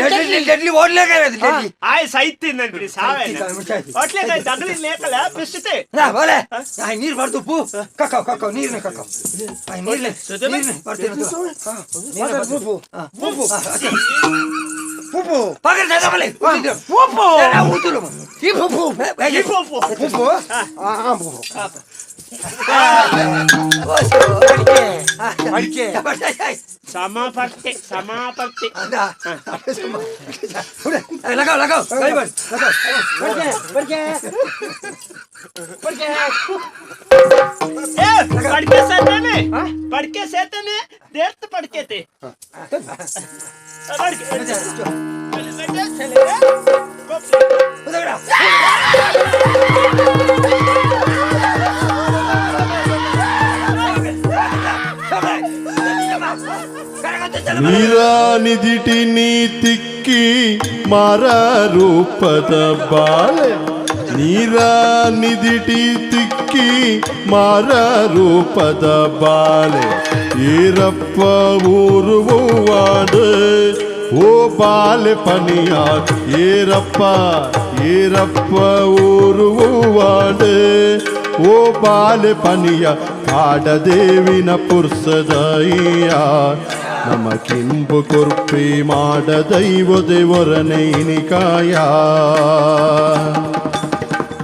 deadly deadly ಓಡ್ಲೇಕ deadly ಆಯ್ ಸೈತಿ ನನ್ರಿ ಸಾವೆ ಒಟ್ಲೆಗ ದಗಲಿ ಲೇಕಲ ಪಿಸ್ತೆ ನಾ बोले ಆ ನೀರ್ ಬರ್ದು ಪೂ ಕಕ್ಕವ್ ಕಕ್ಕವ್ ನೀರ್ನ ಕಕ್ಕವ್ ಆ ನೀರ್ಲೆ ನೀರ್ನೆ ಬರ್ತೀನಿ ಪೂಪು ಪೂಪು ಪೂಪು ಪಗರ್ ದದಬಲೆ ಪೂಪು ಊತುಲು ಈ ಪೂಪು ಈ ಪೂಪು ಪೂಪು ಆ ಪೂಪು ಅಡಿಕೆ ಸಮಾಪರ್ತಿ ಸಮಾಪರ್ತಿ ಲಗಾವ್ ಲಗಾವ್ ಕೈ ಬರ್ ಲಗಾವ್ ಬಡ್ಕೆ ಬಡ್ಕೆ ए पड़के सेतने पड़के सेतने देर तो पड़के थे पड़के बेटे चले ನೀರಾನಿದಿಟಿ ನೀ ತಿಕ್ಕಿ ಮಾರ ರೂಪದ ಬಾಳೆ ನೀರಾನಿದಿಟಿ ತಿಕ್ಕಿ ಮಾರ ರೂಪದ ಬಾಳೆ ಈರಪ್ಪ ಊರು ಹೂವಾಡು ಓ ಬಾಲೆ ಪನಿಯ ಏರಪ್ಪ ಏರಪ್ಪ ಊರು ಹೂವಾಡು ಓ ಬಾಲೆ ಪನಿಯ ಕಾಡದೇವಿನ ಪುರ್ಸದಯ್ಯ ನಮ ಕಿಂಬು ಕೊರ್ಪಿ ಮಾಡ ದೈವ ದೇವರನೈನಿಕಾಯ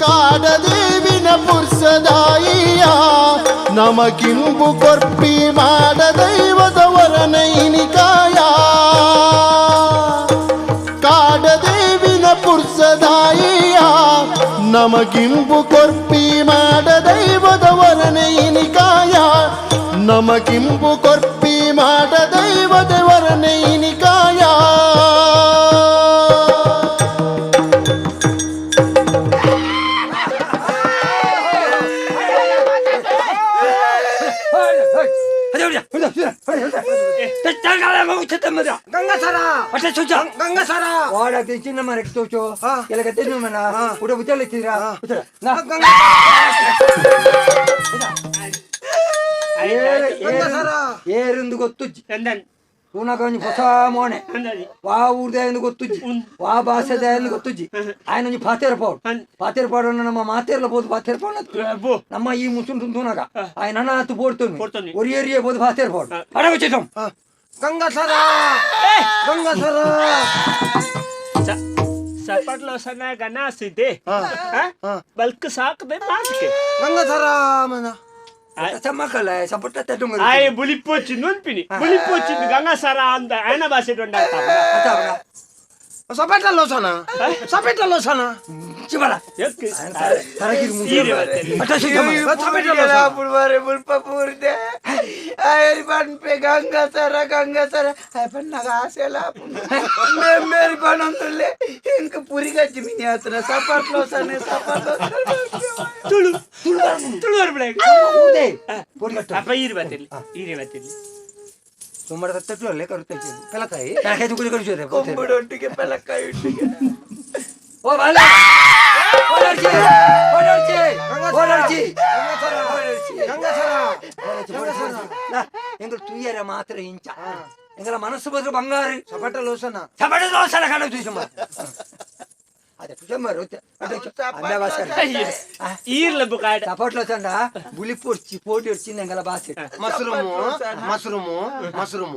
ಕಾಡದೇವಿನ ಪುರ್ಸದಾಯಿಯ ನಮ ಕಿಂಬು ಕೊರ್ಪಿ ಮಾಡ ದೈವದವರನೈನಿಕಾಯ ಕಾಡದೇವಿನ ಪುರ್ಸದಾಯಿಯ ನಮಗಿಂಬು ಕೊರ್ಪಿ ಮಾಡ ದೈವದವರನೆ ಇನಿಕಾಯ ನಮಗಿಂಬು ಕೊರ್ಪಿ ಮಾಡ ದೈವದವರನೆ ಇನಿಕಾಯ. ಗಂಗಾಸರ ಗಂಗಾಸರ. ಚಿನ್ನ ಮರಕ್ಕೆ ತೋಚು ಎಲ್ಲ ಕತ್ತೆ ಮನ ಊಟ ಬುತ್ತಲ್ಲ. ಏರಿಂದು ಗೊತ್ತುಜ್ಜಿ. ಎಂದನ್? ತೂನಗ ಒಂಜಿ ಹೊಸ ಮೋಣೆ. ಅಂದದಿ. ವಾ ಊರ್ದ ಎಂದು ಗೊತ್ತುಜ್ಜಿ, ವಾ ಭಾಷೆದ ಎಂದು ಗೊತ್ತುಜ್ಜಿ. ಆಯನ ಒಂಜಿ ಪಾತೇರ ಪಾಡು ಪಾತೇರ ಪಾಡು. ನಮ್ಮ ಮಾತೇರ್ಲ ಬೋದು ಪಾತೇರ ಪಾಡು. ಬೋ. ನಮ್ಮ ಈ ಮುಸುಂಟು ತೂನಗ ಆಯನ ನನ್ನ ಪೋಡ್ತೊನು. ಪೋಡ್ತೊನು. ಒರಿಯರಿಯೇ ಬೋದು ಪಾತೇರ ಪಾಡು ಅಡಗ. ಗಂಗಾಸರ ಗಂಗಾಸರ. ಸಪಟ್ಲ ಸನಾಗ ನಾಸಿದೆ ಬಲ್ಕ್ ಸಾಕದೆ ಮಾತಿಕೆ. ಗಂಗಾಸರ ಮನ. ಸಮ್ಮಕಲ್ಲ ಸಪಟ್ಟ ತಟ್ಟುಂಗ. ಆಯ್ ಬುಲಿಪ್ಪು వచ్చింది ಅನ್ಪಿನಿ, ಬುಲಿಪ್ಪು వచ్చింది. ಗಂಗಾಸರ ಅಂದ ఆయన ಭಾಷೆ. ಸಪೇಟ ಲೋಸನ ಸಪೇಟ ಲೋಸನ. ಚಿಬಲ ತರಗಿರಿ ಸಪೇಟ ಲೋಸನ. ಪುಡ್ವಾರೆ ಮುಲ್ಪ ಪೂರ್ದೆ ಆಯರಿ ಪನ್ಪೆ ಗಂಗಾಸರ ಗಂಗಾಸರ. ಆಯ್ ಪನ್ನಾಗ ಆಸೆಲ ಮೇರಿ ಪನೊಂದುಲ್ಲೆ. ಇಂಕ ಪುರಿಗಜ್ಜಿ ಮಿನಿ ಆತನ ಸಪಟ್ ಲೋಸನೆ ಸಪಟ್. ತುಳು ತುಳು ಬರ್ಬಿಡ. ಪೊಡಿಗಟ್ಟು. ಅಪ್ಪ ಈರು ಬರ್ತಿರ್ಲಿ, ಈರೇ ಬರ್ತಿರ್ಲಿ. ಸುಮಾರು ತಟ್ಟು ಅಲ್ಲೇ ಕರುತ್ತೆ. ಪೆಲಕಾಯಿ. ಬೆಳಕಾಯಿ ತುಕುಲಿ ಕಳಿಸಿದ್ರೆ. ಕೊಂಬುಡೊಟ್ಟಿಗೆ ಪೆಲಕಾಯಿ ಒಟ್ಟಿಗೆ. ಓ ಬಾಲ ಓಡಾಡ್ಸಿ ಓಡಾಡ್ಸಿ ಓಡಾಡ್ಸಿ. ಗಂಗಾಸರ. ಎಂಗಳು ತುಯ್ಯರ ಮಾತ್ರ ಇಂಚ ಎಂಗಳ ಮನಸ್ಸು ಬದ್ರು ಬಂಗಾರ. ಸಪೇಟ ಲೋಸನ. ಚಪಟ ದೋಸಲ ಕಣ ತುಯ್ಸಮ್ಮ ಅದೇ ತುಯ್ಸಮ್ಮ. ಈರ್ಲ ಬುಕಾಡ. చప్పట్లు వచ్చండ బులిపు వచ్చి పోటీ వచ్చింది ఎంగల భాష. Mushroom mushroom mushroom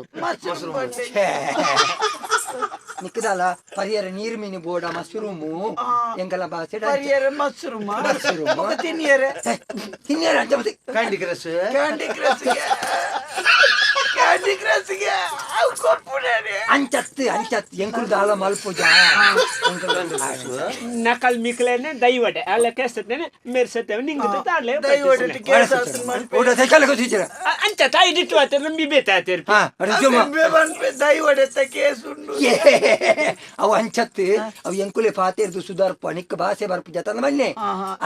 mushroom. ನಿಕ್ಕದಲ್ಲ ಪರಿಯರ ನೀರು ಮೀನು ಬೋಡ ಮಶ್ರೂಮು ಎಂಗಲ ಭಾಷೆ. ಪರಿಯರ ಮಶ್ರೂಮ್. ಮಶ್ರೂಮ್. ತಿನ್ನಿಯರೆ. ತಿನ್ನಿಯರ ಅಂಚ ಮತ್ತೆ. Candy crush. Candy ಕ್ರಶ್ಗೆ candy ಕ್ರಶ್ಗೆ ಅವು ಕೊಪ್ಪುಡಾನೆ. ಅಂಚತ್ತು ಅಂಚತ್ತು ಎಂಕುಲು ದಾಲ ಮಲ್ಪುಜ. ನಕಲ್ ಮಿಕ್ಲೇನೆ ದೈವಡೆ ಅಲ್ಲ ಕೇಸತ್ತೇನೆ ಮೇರ್ಸತ್ತೇವೆ ನಿಂಗೆ ತಾಡ್ಲೆ. ದೈವಡೆ ಕೇಸ್ ಆತನ ಮಲ್ಪೆ. ಊಟ ತೆಕ್ಕಲ್ಲ ಟೀಚರ್. ಅಂಚ ತಾಯಿ ದಿಟ್ಟು ಆತೇರ್ ನಂಬಿ ಬೇತಾತೇರ್. ಹಾ ಅಡಿಜಮ್ಮ. ಮನ್ಪೆ ದೈವಡೆತ್ತ ಕೇಸ್ ಉಂಡು. ಅವು ಅಂಚತ್ತು ಅವು ಎಂಕುಲೆ ಪಾತೇರ್ದು ಸುಧಾರ್ಪ ನಿಕ್ಕ ಭಾಷೆ ಬರ್ಪುಜ ತಂದ ಬನ್ನಿ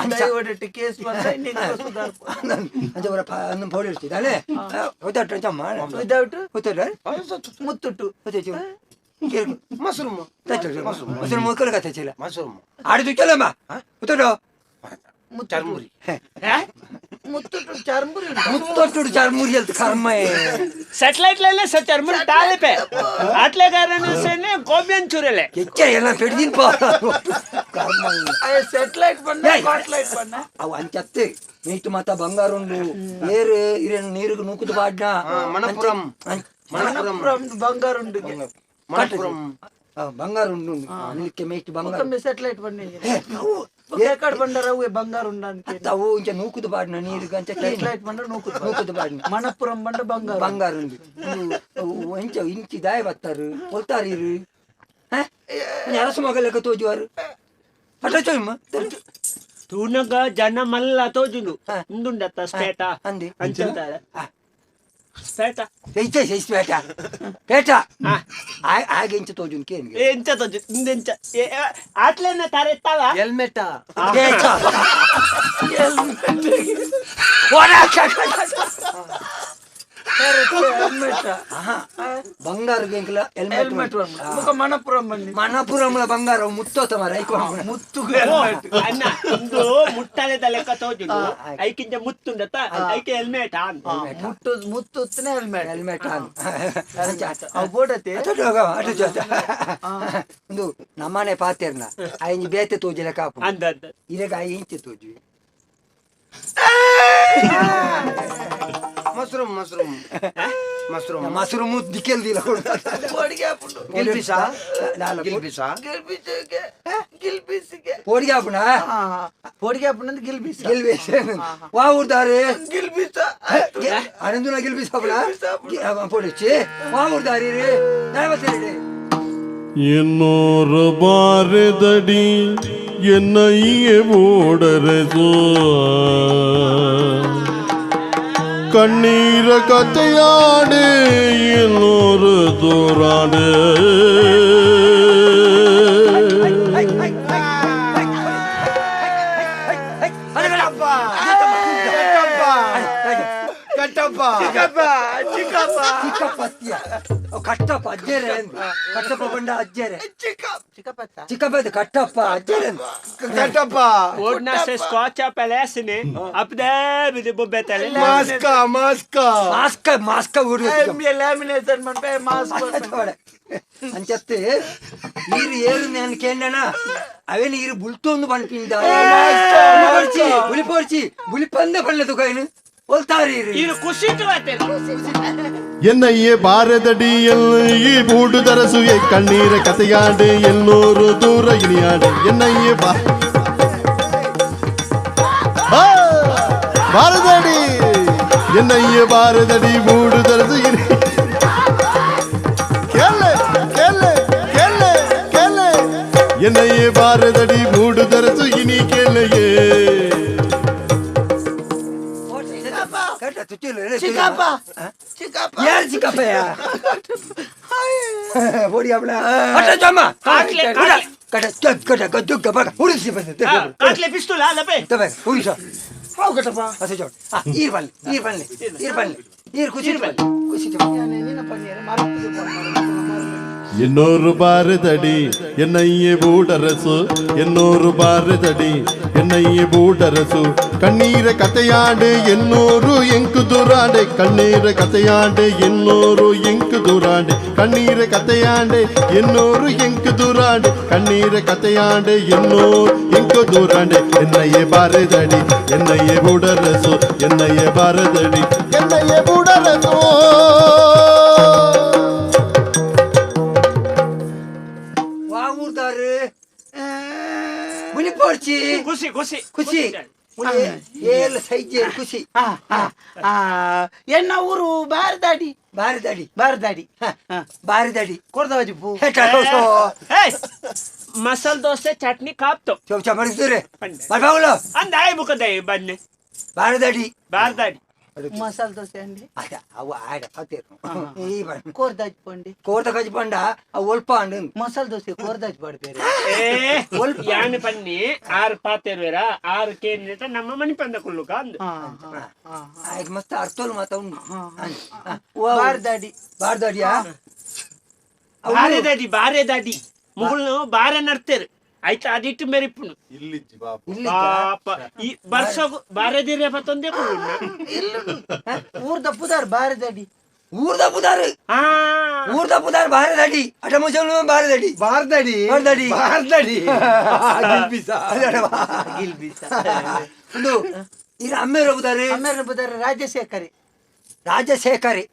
ಅಂಚ. ದೈವಡೆಟ್ಟ ಕೇಸ್ ಬಂದ ನಿಂಗೆ ಸುಧಾರ್ಪ. ಅಂಚ ಬರ ಅನ್ನ ಪೋಡಿ ಇರ್ತಿದ್ದಾನೆ ಹೋತಾಟ ಅಂಚಮ್ಮ. ವಿದೌಟ್. ಹೋತಾಟ. ಮುತ್ತುಟ್ಟು. ಹೋತಾಚು. ಮಶ್ರೂಮ್. ಮಶ್ರೂಮ್ ಮಕ್ಕಳು ಕತೆ ಚಿಲ್ಲ. ಮಶ್ರೂಮ್. ಆಡಿದು ಚಲಮ್ಮ ಹೋತಾಟೋ. ಚರ್ಮುರಿ. ಮುತ್ತುಟ್ಟು ಚರ್ಮುರಿ. ಮುತ್ತೊಟ್ಟು ಚರ್ಮುರಿ ಅಂತ ಕರ್ಮ. ಸೆಟಲೈಟ್ ಲೈಲೆ ಸಚರ್ಮುರಿ ಟಾಲೆಪೆ ಆಟ್ಲೆ ಕಾರಣ ಸೇನೆ ಗೋಬ್ಯನ್ ಚುರೆಲೆ. ಹೆಚ್ಚ ಎಲ್ಲ ಪೆಡ್ದಿನ್ ಪಾ ಕರ್ಮ. ಸೆಟಲೈಟ್ ಬಣ್ಣ. ಏಯ್. ಕಾಟ್ಲೈಟ್ ಬಣ್ಣ. ಅವು ಅಂಚತ್ತೆ ನೀಟು ಮಾತ ಬಂಗಾರುಂಡು ಏರು ಇರೇನು ನೀರಿಗೆ ನೂಕುದು ಬಾಡ್ನ. ಮಣಪುರಂ. ಮಣಪುರಂ. ಬಂಗಾರ ಉಂಡು. ಮಣಪುರಂ. ಬಂಗಾರ ಉಂಡು ನಿಲ್ಕೆ ಮೇಯ್ತು ಬಂಗಾರ. ಒಮ್ಮೆ ಸೆಟಲೈಟ್ ಬಣ್ಣ ಎಕಡೆ ಬಂಡಾರ ಅವೆ ಬಂಗಾರ ಉಂಡು ಅಂತ. ಅವು ಇಂಚ ನೂಕುದು ಬಾಡ್ನ ನೀರಿಗೆ ಅಂಚ. ಸೆಟಲೈಟ್ ಬಂಡ ನೂಕುದು. ನೂಕುದು ಬಾಡ್ನ. ಮಣಪುರಂ ಬಂಡ ಬಂಗಾರ. ಬಂಗಾರ ಉಂಡು ಇಂಚ ಇಂಚಿ ದಾಯ ಬತ್ತಾರು ಕೊಲ್ತಾರು ಇರು ಅರಸು ಮಗಲೆಕ್ಕ ತೋಜುವಾರು ಅಟ್ಟ ಚೊಯ್ಮ. ತೂನಗ ಜನ ಮಲ್ಲ ತೋಜುಂಡು ಉಂದುಂಡತ್ತ ಸ್ಪೇಟ. ಅಂದಿ. ಅಂಚಂತಾರೆ ಸ್ಪೇಟ. ಇಚ್ಚೆ ಪೇಟ ಪೇಟ ಆಗ ಇಂಚ ತೋಜುನ್ ಕೇನ್ಗೆ. ಎಂಚ ತೋಜು ಇಂದೆಂಚ ಆಟ್ಲೇನ ತಾರೆತ್ತಾವ. ಹೆಲ್ಮೆಟ. ಪೇಟ. ಹೆಲ್ಮೆಟ್. ಬಂಗಾರ ಹೆಲ್ಮೆಟ್. ಹೆಲ್ಮೆಟ್ ಮುಖ ಮಣಪುರಂ ಬನ್ನಿ. ಮಣಪುರಂಲ ಬಂಗಾರ ಮುತ್ತೋತ ಮರ ಐಕೋ. ಮುತ್ತು ಹೆಲ್ಮೆಟ್. ಅಣ್ಣ ಒಂದು ಮುಟ್ಟಾಲೆದ ಲೆಕ್ಕ ತೋಜುಂಡು ಐಕಿಂಚ ಮುತ್ತುಂಡತ್ತ ಐಕೆ ಹೆಲ್ಮೆಟ್ ಅಂತ. ಮುಟ್ಟು ಮುತ್ತು ಹೆಲ್ಮೆಟ್. ಹೆಲ್ಮೆಟ್. ಅವು ಬೋಡತೆ. ಒಂದು ನಮ್ಮನೆ ಪಾತೆರ್ನ ಐಂಜಿ ಬೇತೆ ತೋಜಿಲ ಕಾಪು. ಅಂದ ಅಂದ. ಇರಗ I ಇಂಚೆ ತೋಜು. Mushroom mushroom mushroom. Mushroom ದಿಕ್ಕೆಲ್ದಿಲ್ಲ. ಬೋಡಿಗೆ ಹಾಪುಂಡು. ಗಿಲ್ಬಿಸಾ ಗಿಲ್ಬಿಸಾ. ಗಿಲ್ಬಿಸಿಗೆ ಗಿಲ್ಬಿಸಿಗೆ. ಪೋಡಿಗೆ ಹಾಪುಣ. ಪೋಡಿಗೆ ಹಾಪುಂಡು ಗಿಲ್ಬಿಸ. ಗಿಲ್ಬಿಸ ವಾ ಊರ್ದಾರೆ. ಗಿಲ್ಬಿಸ. ಅನಂದುನ ಗಿಲ್ಬಿಸ ಹಾಪುಣ ಪೋಡಿಚ್ಚಿ ವಾ ಊರ್ದಾರಿ ರೇ ದಾಯ. ಇನ್ನೂರು ಬಾರಿದಡಿ என்னையே ಓಡರೆಸು ಕಣ್ಣೀರ ಕಥೆಯಾಡು ಇನ್ನೂರು ದೂರಾಡು. ಕಟ್ಟಪ್ಪ ಚಿಕ್ಕಪ್ಪ ಚಿಕ್ಕಪ್ಪ. ಚಿಕ್ಕಪ್ಪ ಅತ್ತಿಯ ಕಟ್ಟಪ್ಪ ಅಜ್ಜೇರೆ ಕಟ್ಟಪ್ಪ ಬಂಡ ಅಜ್ಜೇರೆ. ಚಿಕ್ಕಪ್ಪ. ಚಿಕ್ಕಪ್ಪ ಅದು ಕಟ್ಟಪ್ಪ ಅಜ್ಜೇರೆ. ಕಟ್ಟಪ್ಪ. ಓಡ್ನಾಸೆ ಸ್ಕಾಚ್ ಪ್ಯಾಲೇಸ್ನೆ ಅಪ್ದೇ ಬಿದ್ದು ಬೊಬ್ಬೆ ತಲೆ. ಮಾಸ್ಕ ಮಾಸ್ಕ ಮಾಸ್ಕ ಮಾಸ್ಕ ಊರು. ಲ್ಯಾಮಿನೇಷನ್ ಮನ್ಪೆ ಮಾಸ್ಕ್. ಅಂಚತ್ತೆ ನೀರು ಏರು ನಾನು ಕೇಂಡಣ ಅವೇ ನೀರು ಬುಲ್ತೊಂದು ಪನ್ಪಿಂದ ಬುಲಿಪೋರ್ಚಿ ಬುಲಿಪಂದ ಪಳ್ಳೆ ತುಕಾಯಿನು ಒಲ್ತಾರಿ. ಇದು ಖುಷಿ என்னையே பாரதடி எல் பூடு தரசுயை கண்ணீர கதையாடு எல்லோரு தூர இனியாடு என்னையே பா ஆ! பாரதடி என்னையே பாரதடி பூடு தரசு இனி கேளு கேளு கேளு கேளு என்னையே பாரதடி பூடு தரசு இனி கேளையே. ಚಿಕ್ಕಪ್ಪ ಚಿಕ್ಕಪ್ಪ. ಯಾರು ಚಿಕ್ಕಪ್ಪಯ್ಯ ಪೋಡಿ ಅವಳ ಅಟ್ಟ ಜಮ್ಮ. ಕಾಟ್ಲೆ, ಕಾಟ್ಲೆ. ಕಟ ಕಟ ಗದ್ದು ಗಬಗ ಉಡಿಸಿ ಬಂದೆ. ಕಾಟ್ಲೆ ಪಿಸ್ತೂಲ್ ಅಲ್ಲಪೆ. ತಬೆ ಉಡಿಸ. ಹಾವು ಕಟ್ಟಪ್ಪ. ಅಸೆ ಜೋಡ್ ಆ ಈರ್ ಬನ್ನಿ ಈರ್ ಬನ್ನಿ ಈರ್ ಬನ್ನಿ ಈರ್ ಖುಷಿ ಬನ್ನಿ ಖುಷಿ. ನಿನ್ನ ಪನ್ನಿಯರ ಮರತ್ತು. எண்ணூறு பாரதடி என்னையே பூடரசு எண்ணூறு பாரதடி என்னையே பூடரசு கண்ணீர கதையாடு எண்ணூறு எங்கு தூராடு கண்ணீர கதையாடு எண்ணூறு எங்கு தூராடு கண்ணீர கதையாண்டு எண்ணூறு எங்கு தூராடு கண்ணீர கதையாண்டு எண்ணூறு எங்கு தூராண்டு என்னையே பாரதடி என்னையே பூடரசு என்னையே பாரதடி என்னையே பூடரசு. ವಾ ಊರ್ದಾರು ಬುಲಿಪೋರ್ಚಿ. ಖುಷಿ ಖುಷಿ. ಖುಷಿ ಏಲ್ ಸೈಜ್ ಖುಷಿ. ಎನ್ನ ಊರು ಬಾರದಾಡಿ. ಬಾರಿದಾಡಿ. ಬಾರದಾಡಿ. ಬಾರಿದಾಡಿ. ಕೊಡ್ದವಾಜಿಪ್ಪು. ಮಸಾಲ ದೋಸೆ ಚಟ್ನಿ ಕಾಪ್ತು. ಚೌಚ ಮಾಡಿದ್ರೆ ಬರ್ಬಾವಲ. ಅಂದ ಆಯ್ ಬುಕ್ಕದ ಬನ್ನಿ. ಬಾರಿದಾಡಿ. ಬಾರ್ದಾಡಿ. ಮಸಾಲ ದೋಸೆ ಅಂಡಿ. ಅದ ಅವು ಆಡ ಪತ್ತೇರು ಈ ಬಣ್ಣ. ಕೋರ್ದಾಜ್ ಪಂಡಿ. ಕೋರ್ದ ಕಜ್ ಪಂಡ ಅವು ಒಲ್ಪ ಅಂಡು. ಮಸಾಲ ದೋಸೆ ಕೋರ್ದಾಜ್ ಪಾಡ್ ಬೇರೆ. ಏ ಯಾನ್ ಪನ್ನಿ ಆರು ಪಾತೆರ್ವೇರ ಆರು ಕೇಂದ್ರ ನಮ್ಮ ಮಣಿಪಂದ ಕುಳ್ಳುಕ ಅಂದು. ಆಯ್ತು ಮಸ್ತ್ ಅರ್ಥೋಲ್ ಮಾತ ಉಂಡು. ಬಾರದಾಡಿ. ಬಾರ್ದಾಡಿಯಾ? ಬಾರೆದಾಡಿ ಬಾರೆದಾಡಿ ಮುಗುಳ್ನು ಬಾರೆ ನಡ್ತೇರು ಆಯ್ತು ಅದಿಟ್ಟು ಮೆರಿಪುನು. ಇಲ್ಲಿಜ್ಜಿ ಬಾಪ. ಪಾಪ ಈ ಬರ್ಸಗು ಬಾರೆದಿರೇ ಪತ್ತೊಂದೇ ಕುಳ್ಳುಣ್ಣ. ಊರ್ದ ಪುದಾರ್ ಬಾರದಾಡಿ. ಊರ್ದ ಪುದಾರು. ಹಾ. ಊರ್ದ ಪುದಾರ್ ಬಾರದಡಿ ಅಟ ಮುಜಲು ಬಾರದಡಿ. ಬಾರ್ದಡಿ. ಬಾರ್ದಡಿ. ಬಾರ್ದಡಿ ಗಿಲ್ಬಿಸ. ಗಿಲ್ಬಿಸ. ಒಂದು ಇದು ಅಮ್ಮೇರ ಪುದಾರು. ಅಮ್ಮೇರ ಪುದಾರ್ ರಾಜಶೇಖರಿ. ರಾಜಶೇಖರಿ.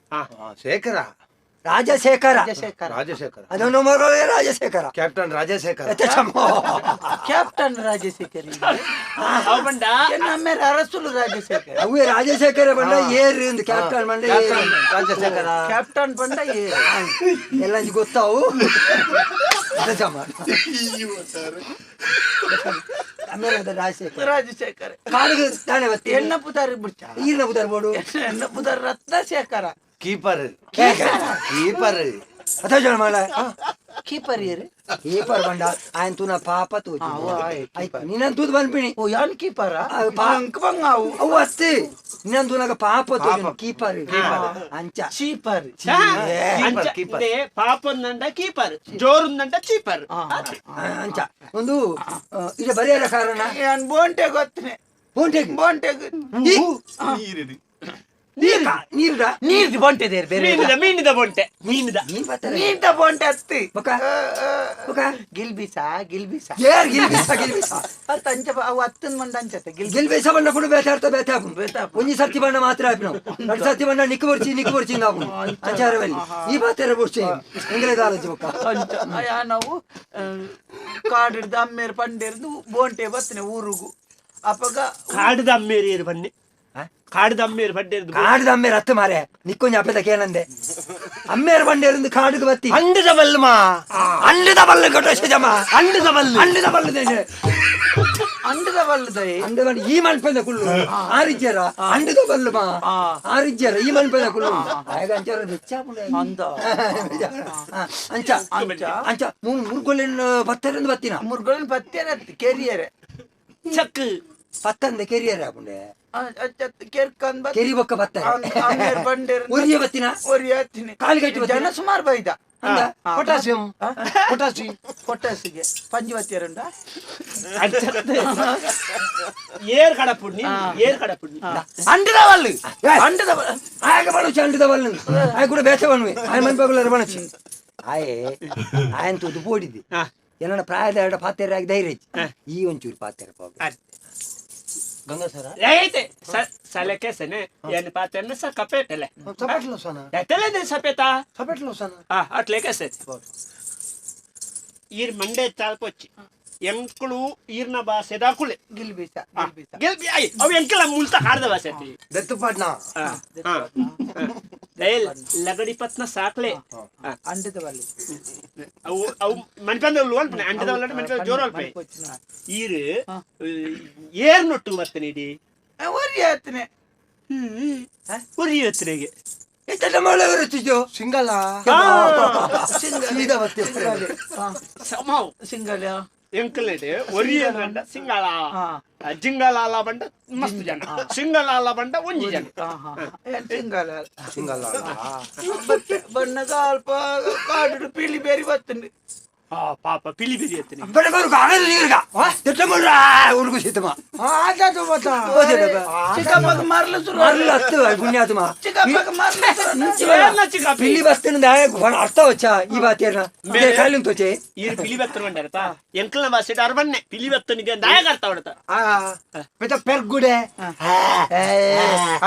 ಶೇಖರ. ರಾಜಶೇಖರ. ರಾಜಶೇಖರ. ರಾಜಶೇಖರ. ಅದನ್ನು ಮಗಳೇ ರಾಜಶೇಖರ. ಕ್ಯಾಪ್ಟನ್ ರಾಜಶೇಖರ. ಕ್ಯಾಪ್ಟನ್ ರಾಜಶೇಖರಿ. ಅವ್ ಬಂಡ. ಎನ್ನ ಅಮ್ಮೇರ ಅರಸುಲು ರಾಜಶೇಖರ. ಅವೇ ರಾಜಶೇಖರ ಬಂಡ ಏರು ಒಂದು ಕ್ಯಾಪ್ಟನ್ ಬಂಡ ಏರು. ರಾಜಶೇಖರ. ಕ್ಯಾಪ್ಟನ್ ಬಂಡ ಏರು. ಎಲ್ಲ ಗೊತ್ತಾವು ಆಮೇಲೆ ರಾಜಶೇಖರ. ರಾಜಶೇಖರ. ಕಾಡಿಗೆ ತಾನೇ ಬತ್ತಿ. ಎಣ್ಣ ಪುದಾರ್ ಬಿಡ್ಚ. ಈರ್ನ ಪುದಾರ್ ಬೋಡು. ಎಣ್ಣ ಪುದಾರ್ ರತ್ನಶೇಖರ. Keeper keeper. ಅಥ ಜನ ಮಾಡ. ಕೀಪರ್ ಏರು. ಕೀಪರ್ ಬಂಡ ಆಯನ್ ತೂನ ಪಾಪ ತೋಜಿ. ಆ, ಓ, ಆಯ್, ಆಯ್ತು ನಿನ್ನನ್ ತೂದು ಬಂದ್ಪಿಣಿ. ಓ ಯಾನ್ ಕೀಪರ? ಅಂಕ ಬಂಗಾವು. ಅವು ಅಸ್ತಿ ನಿನ್ನನ್ ತೂನಾಗ ಪಾಪ ತೋಜಿ ಕೀಪರ್ ಅಂಚ. ಚೀಪರ್. ಅಂಚ ಇದೆ ಪಾಪೊಂದಂಡ ಕೀಪರ್ ಜೋರುಂದಂಡ ಚೀಪರ್. ಅಂಚ ಒಂದು ಇದು ಬರೆಯಲ್ಲ ಕಾರಣ. ಯಾನ್ ಬೋಂಟೆ ಗೊತ್ತನೆ. ಬೋಂಟೆಗೆ? ಬೋಂಟೆಗೆ. ನೀರ್ದ ನೀರ್ದ. ನೀರ್ದು ಬೋಂಟೆ ದೇರ್ ಬೇರೆ. ಮೀನಿದ ಮೀನಿದ ಬೊಂಟೆ ಮೀನಿದ. ನೀನ್ ಬರ್ತಾರೆ. ನೀರ್ದ ಬೋಂಟೆ ಅತ್ತಿ. ಬೊಕ ಬೊಕ. ಗಿಲ್ಬಿಸ ಗಿಲ್ಬಿಸ. ಏರ್ ಗಿಲ್ಬಿಸ ಗಿಲ್ಬಿಸ. ಅತ್ತ ಅಂಚ ಅವು ಅತ್ತನ್ ಮಂಡ ಅಂಚತೆ ಗಿಲ್ ಗಿಲ್ಬಿಸ ಬಂಡ ಪುಡು ಬೇತಾಡ್ತ ಬೇತಾಪು. ಬೇತಾಪು. ಒಂಜಿ ಸರ್ತಿ ಬಂಡ ಮಾತ್ರ ಆಪಿನವು ಎರಡು ಸರ್ತಿ ಬಂಡ ನಿಕ್ಕು ಬರ್ಚಿ ನಿಕ್ಕು ಬರ್ಚಿ ನಾವು ಅಂಚಾರವಲ್ಲಿ ಈ ಬಾತೆರ ಬರ್ಚಿ ಎಂಗ್ಲೇ ದಾಲಜಿ ಬೊಕ್ಕ. ಅಂಚ ಅಯ್ಯ ನಾವು ಕಾಡ್ ಹಿಡ್ದು ಅಮ್ಮೇರ್ ಪಂಡೇರ್ದು ಬೋಂಟೆ ಬತ್ತನೆ ಊರುಗು ಅಪಗ. ಕಾಡದ ಅಮ್ಮೇರಿ ಬನ್ನಿ. ಕಾಡ್ದ ಅಮ್ಮೇರು ಬಂಡೇರ್ದು. ಕಾಡ್ದ ಅಮ್ಮೇರು ಅತ್ತು ಮಾರೆ, ನಿಕ್ಕೊಂಜಿ ಅಪ್ಪದ ಕೇನಂದೆ ಅಮ್ಮೇರು ಬಂಡೇರಿಂದ ಕಾಡುಗೆ ಬತ್ತಿ. ಅಂಡದ ಬಲ್ಮಾ. ಅಂಡದ ಬಲ್ಲು ಕೊಟ್ಟು ಜಮ. ಅಂಡದ ಬಲ್ಲು. ಅಂಡದ ಬಲ್ಲು ದೇಶ. ಅಂಡದ ಬಲ್ಲುದೈ. ಅಂಡದ ಬಲ್ಲು ಈ ಮನ್ಪದ ಕುಲ್ಲು ಆರಿಜ್ಯರ ಅಂಡದ ಬಲ್ಲು ಮಾ ಆರಿಜ್ಯರ ಈ ಮನ್ಪದ ಕುಲ್ಲು ಆಗ ಅಂಚಾರ ಬೆಚ್ಚಾಪುಂಡು. ಅಂದ. ಅಂಚ ಅಂಚ ಮುರ್ಗೊಲೆನ್ ಪತ್ತರಿಂದ ಬತ್ತಿನ. ಮುರ್ಗೊಲೆನ್ ಪತ್ತೇರ ಕೆರಿಯರೆ. ಚಕ್ ಪತ್ತಂದೆ ಕೆರಿಯರ್ ಆಪುಂಡೆ. ಕೆರ್ಕಂದ್. ಕೆರಿ ಬೊಕ್ಕ ಬತ್ತಾರೆ. ಬಂಡೇರ್. ಒರಿಯ ಬತ್ತಿನ. ಒರಿಯ ಹತ್ತಿನಿ. ಕಾಲು ಕಟ್ಟಿ ಬತ್ತಿನ. ಜನ ಸುಮಾರು ಬೈದ. ಅಂದ. ಪೊಟ್ಯಾಸಿಯಂ ಪೊಟ್ಯಾಸಿ. ಪೊಟ್ಯಾಸಿಗೆ ಪಂಚವತ್ತಿಯರುಂಡ. ಏರ್ ಕಡಪುಡ್ನಿ, ಏರ್ ಕಡಪುಡ್ನಿ. ಅಂಡದ ಬಲ್ಲು, ಅಂಡದ. ಆಗ ಬಣಚಿ ಅಂಡದ ಬಲ್ಲು ಆಯ ಕೂಡ ಬೇಚ ಬಣ್ವೆ ಆಯ ಮನ್ಪಗುಲರ ಬಣಚಿ ಆಯೆ ಆಯನ್ ತೂದು ಪೋಡಿದ್ದೆ. ಏನನ್ನ ಪ್ರಾಯದ ಎರಡ ಪಾತೆರ ಆಗಿ ಧೈರ್ಯ ಇಜ್ಜಿ. ಈ ಒಂಚೂರು ಪಾತೆರ ಪಾಪ. ಗಂಗಾಸರ. ಐತೆ ಸಲಕೆ ಸನೆ ಏನ್ ಪಾತೆರ್ನ ಸ ಕಪೇಟಲೆ. ಸಪಟ್ಲು ಸನ. ಎತ್ತಲೆ ಸಪೇತ. ಸಪಟ್ಲು ಸನ. ಅಟ್ಲೆ ಕೆಸೆ ಈರ್ ಮಂಡೆ ಚಾಲ್ಪೊಚ್ಚಿ ಎಂಕುಳು ಈರ್ನ ಭಾಷೆ ದಾಕುಲೆ. ಗಿಲ್ಬೀಸ ಗಿಲ್ಬೀಸ. ಗೆಲ್ಬಿ I ಅವು ಎಂಕಲ ಮುಲ್ತ ಕಾಡ್ದ ಭಾಷೆ ಅತಿ. ದತ್ತು ಪಾಟ್ನ. ಲಗಡಿ ಪತ್ನ ಸಾಕ್ಲೆ. ಅಂಡದ ಬಲ್ಲು. ಅವು ಅವು ಮನ್ಪಂದ ಅನ್ಪನೆ ಅಂಡದ ವಲ್ಲ ಮನ್ಪಂದ ಜೋರು ಅಲ್ಪ. ಈರ್ ಏರ್ ನೊಟ್ಟು ಬರ್ತೇನೆ ಇಡಿ. ಒರಿಯ ಹತ್ತಿನಿ. ಉರಿ ಹತ್ತಿರಗೆ. ಎತ್ತ ಮಳೆ ಬರುತ್ತಿದ್ದು. ಸಿಂಗಲ. ಸೀದಾ ಬತ್ತೆ. ಸಮಾವ್. ಸಿಂಗಲ್. ಎಂಕಲೆಡ್ ಒರಿಯ ಬಂಡ ಸಿಂಗಾಳ ಜಿಂಗಲಾಲ ಬಂಡ ಮಸ್ತ್ ಜನ, ಸಿಂಗಲಾಲ ಬಂಡ ಒಂಜಿ ಜನ. ಸಿಂಗಲ್. ಸಿಂಗಲ. ಬಣ್ಣದ ಅಲ್ಪ ಕಾಡು ಪಿಲಿ ಬೇರಿ ಬರ್ತುಂಡು. ಆ ಪಾಪ ಪಿಲಿ ಬಿರಿ ಹತ್ತಿನ. ಬಡ ಬರು ಕಾಗದ ನೀರ್ಗ ತಿಟ್ಟ ಮುಳ್ಳ ಉರುಗು ಸೀತಮ. ಚಿಕ್ಕಪ್ಪಗೆ ಮರಲು ಸುರು. ಮರಳು ಹತ್ತು ಪುಣ್ಯಾತ್ಮ. ಚಿಕ್ಕಪ್ಪಗೆ ಮರಲು ಸುರು. ಪಿಲಿ ಬಸ್ತಿನ ಅರ್ಥ ವಚ್ಚ ಈ ಬಾತಿಯರ್ನ ಕಾಲಿನ ತೋಚೆ. ಈರ್ ಪಿಲಿ ಬತ್ತನ ಬಂಡಾರಪ್ಪ ಎಂಕಲ್ನ ಭಾಷೆ ಅರ್ಬನ್ನೆ ಪಿಲಿ ಬತ್ತನಿಗೆ ದಾಯಗ ಅರ್ಥ ಹೊಡತ. ಪೆತ್ತ ಪೆರ್ಗುಡೆ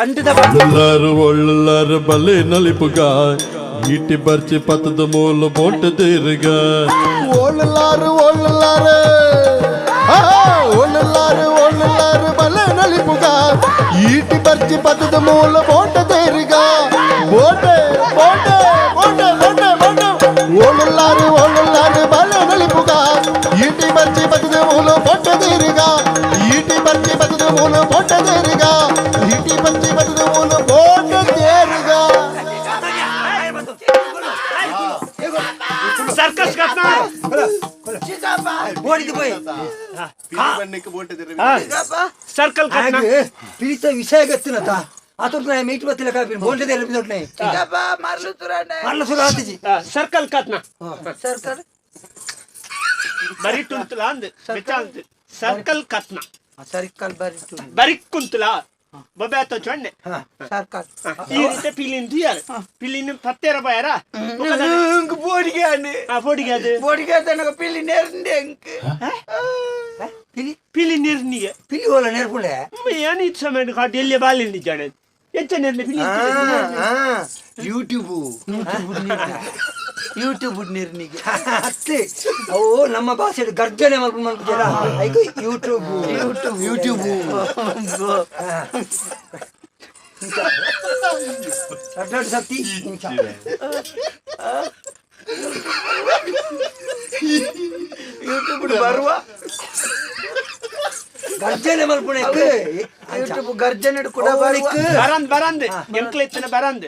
ಅಂಡದ. ಒಳ್ಳುಲ್ಲಾರು ಒಳ್ಳುಲ್ಲಾರು ಬಲ್ಲೆ ನಲಿಪುಗ ಈಟಿ ಬರ್ಚಿ ಪತ್ತದ ಮೂಲ ಬೋಟ ತೀರ್ಗ. ಓಳಲಾರು ಓಳಲಾರು ಓಳಲಾರು ಓಳಲಾರು ಬಲೆ ನಲಿಪುಗ ಈಟಿ ಬರ್ಚಿ ಪತ್ತದ ಮೂಲ ಬೋಟ ತೇರಿಗ ಬೋಟೆ ಬೋಟೆ ಬೋಟೆ ಬೋಟೆ ಬೋಟೆ. ಓಳಲಾರು ಓಳಲಾರು ಬಲೆ ನಲಿಪುಗ ಈಟಿ ಬರ್ಚಿ ಪತ್ತದ ಮೂಲ ಬೋಟ ತೇರಿಗ ಈಟಿ ಬರ್ಚಿ ಪತ್ತದ ಮೂಲ ಬೋಟ ತೇರಿಗ ಈಟಿ ಬರ್ಚಿ ಪತ್ತದ ಮೂಲ ಬೋಟ ತೇರಿಗ. ಸರ್ಕಸ್ ಕತ್ನ. ಚಿಕ್ಕಪ್ಪ. ಓಡಿದ್ದು ಪೋಯಿ. ಸರ್ಕಲ್ ಕತ್ನ. ಹಾಗೆ ಪಿಲಿತ ವಿಷಯ ಗೊತ್ತಿನತ ಆತುರ್ನ ಮೀಟ್ ಬತ್ತಿಲ್ಲ ಕಾಪಿನ ಬೋಲ್ಟೆ ದೇರ ಪಿದೊಟ್ನೆ. ಚಿಕ್ಕಪ್ಪ ಮರಲು ಸುರಾನೆ. ಮರಳು ಸುರ ಆತಿಜಿ. ಸರ್ಕಲ್ ಕತ್ನ. ಸರ್ಕಲ್. ಬರಿ ಟುಂತುಲ ಅಂದ್ ಬೆಚ್ಚಾಂತ್ ಸರ್ಕಲ್ ಕತ್ನ. ಸರ್ಕಲ್ ಬರಿ ಟುಂತು. ಬರಿ ಕುಂತುಲ ಬೊಬ್ಬೆ ಆತ ಚೊಣ್ಣೆ. ಸರ್ಕಲ್. ಈ ರೀತಿ ಪಿಲಿನ್ ದುಯ್ಯಾರ ಪಿಲಿನ್ ಪತ್ತೇರ ಬಾಯರ. ಇಂಕ್ ಬೋಡಿಗೆ ಅಂడి. ಆ ಬೋಡಿಗೆ ಅದು. ಬೋಡಿಗೆ ತನಕ ಪಿಲಿ ನೇರ್ಂಡೆ ಇಂಕ್. ಪಿಲಿ. ಪಿಲಿ ನೀರ್ನಿಗೆ. ಪಿಲಿ ಓಲ ನೇರ್ಪುಂಡೆ. ಏನು ಇತ್ತು ಸಮಯ ಕಾಟ್ ಎಲ್ಲಿ ಬಾಲಿ ನಿಜಾಣೆ ಎಂಚ ನೇರ್ನೆ ಪಿಲಿ. ಯೂಟ್ಯೂಬ್. ಯೂಟ್ಯೂಬ್ ನೀರ್ನಿಗೆ. ಅತ್ತೆ ಅವು ನಮ್ಮ ಭಾಷೆ ಗರ್ಜನೆ ಮಲ್ಪು ಮಲ್ಪುಜರ ಐಕು YouTube. YouTube. YouTube. ಅಡ್ಡಾಡ್ ಸತ್ತಿ ಇಂಚ. ಯೂಟ್ಯೂಬ್ ಬರುವ. ಗರ್ಜನೆ ಮಲ್ಪುಣೆಕ್. ಯೂಟ್ಯೂಬ್ ಗರ್ಜನೆ ಕೂಡ ಬರುವ. ಬರಂದ್ ಬರಂದ್ ಎಂಕ್ಲ ಇತ್ತನ ಬರಂದ್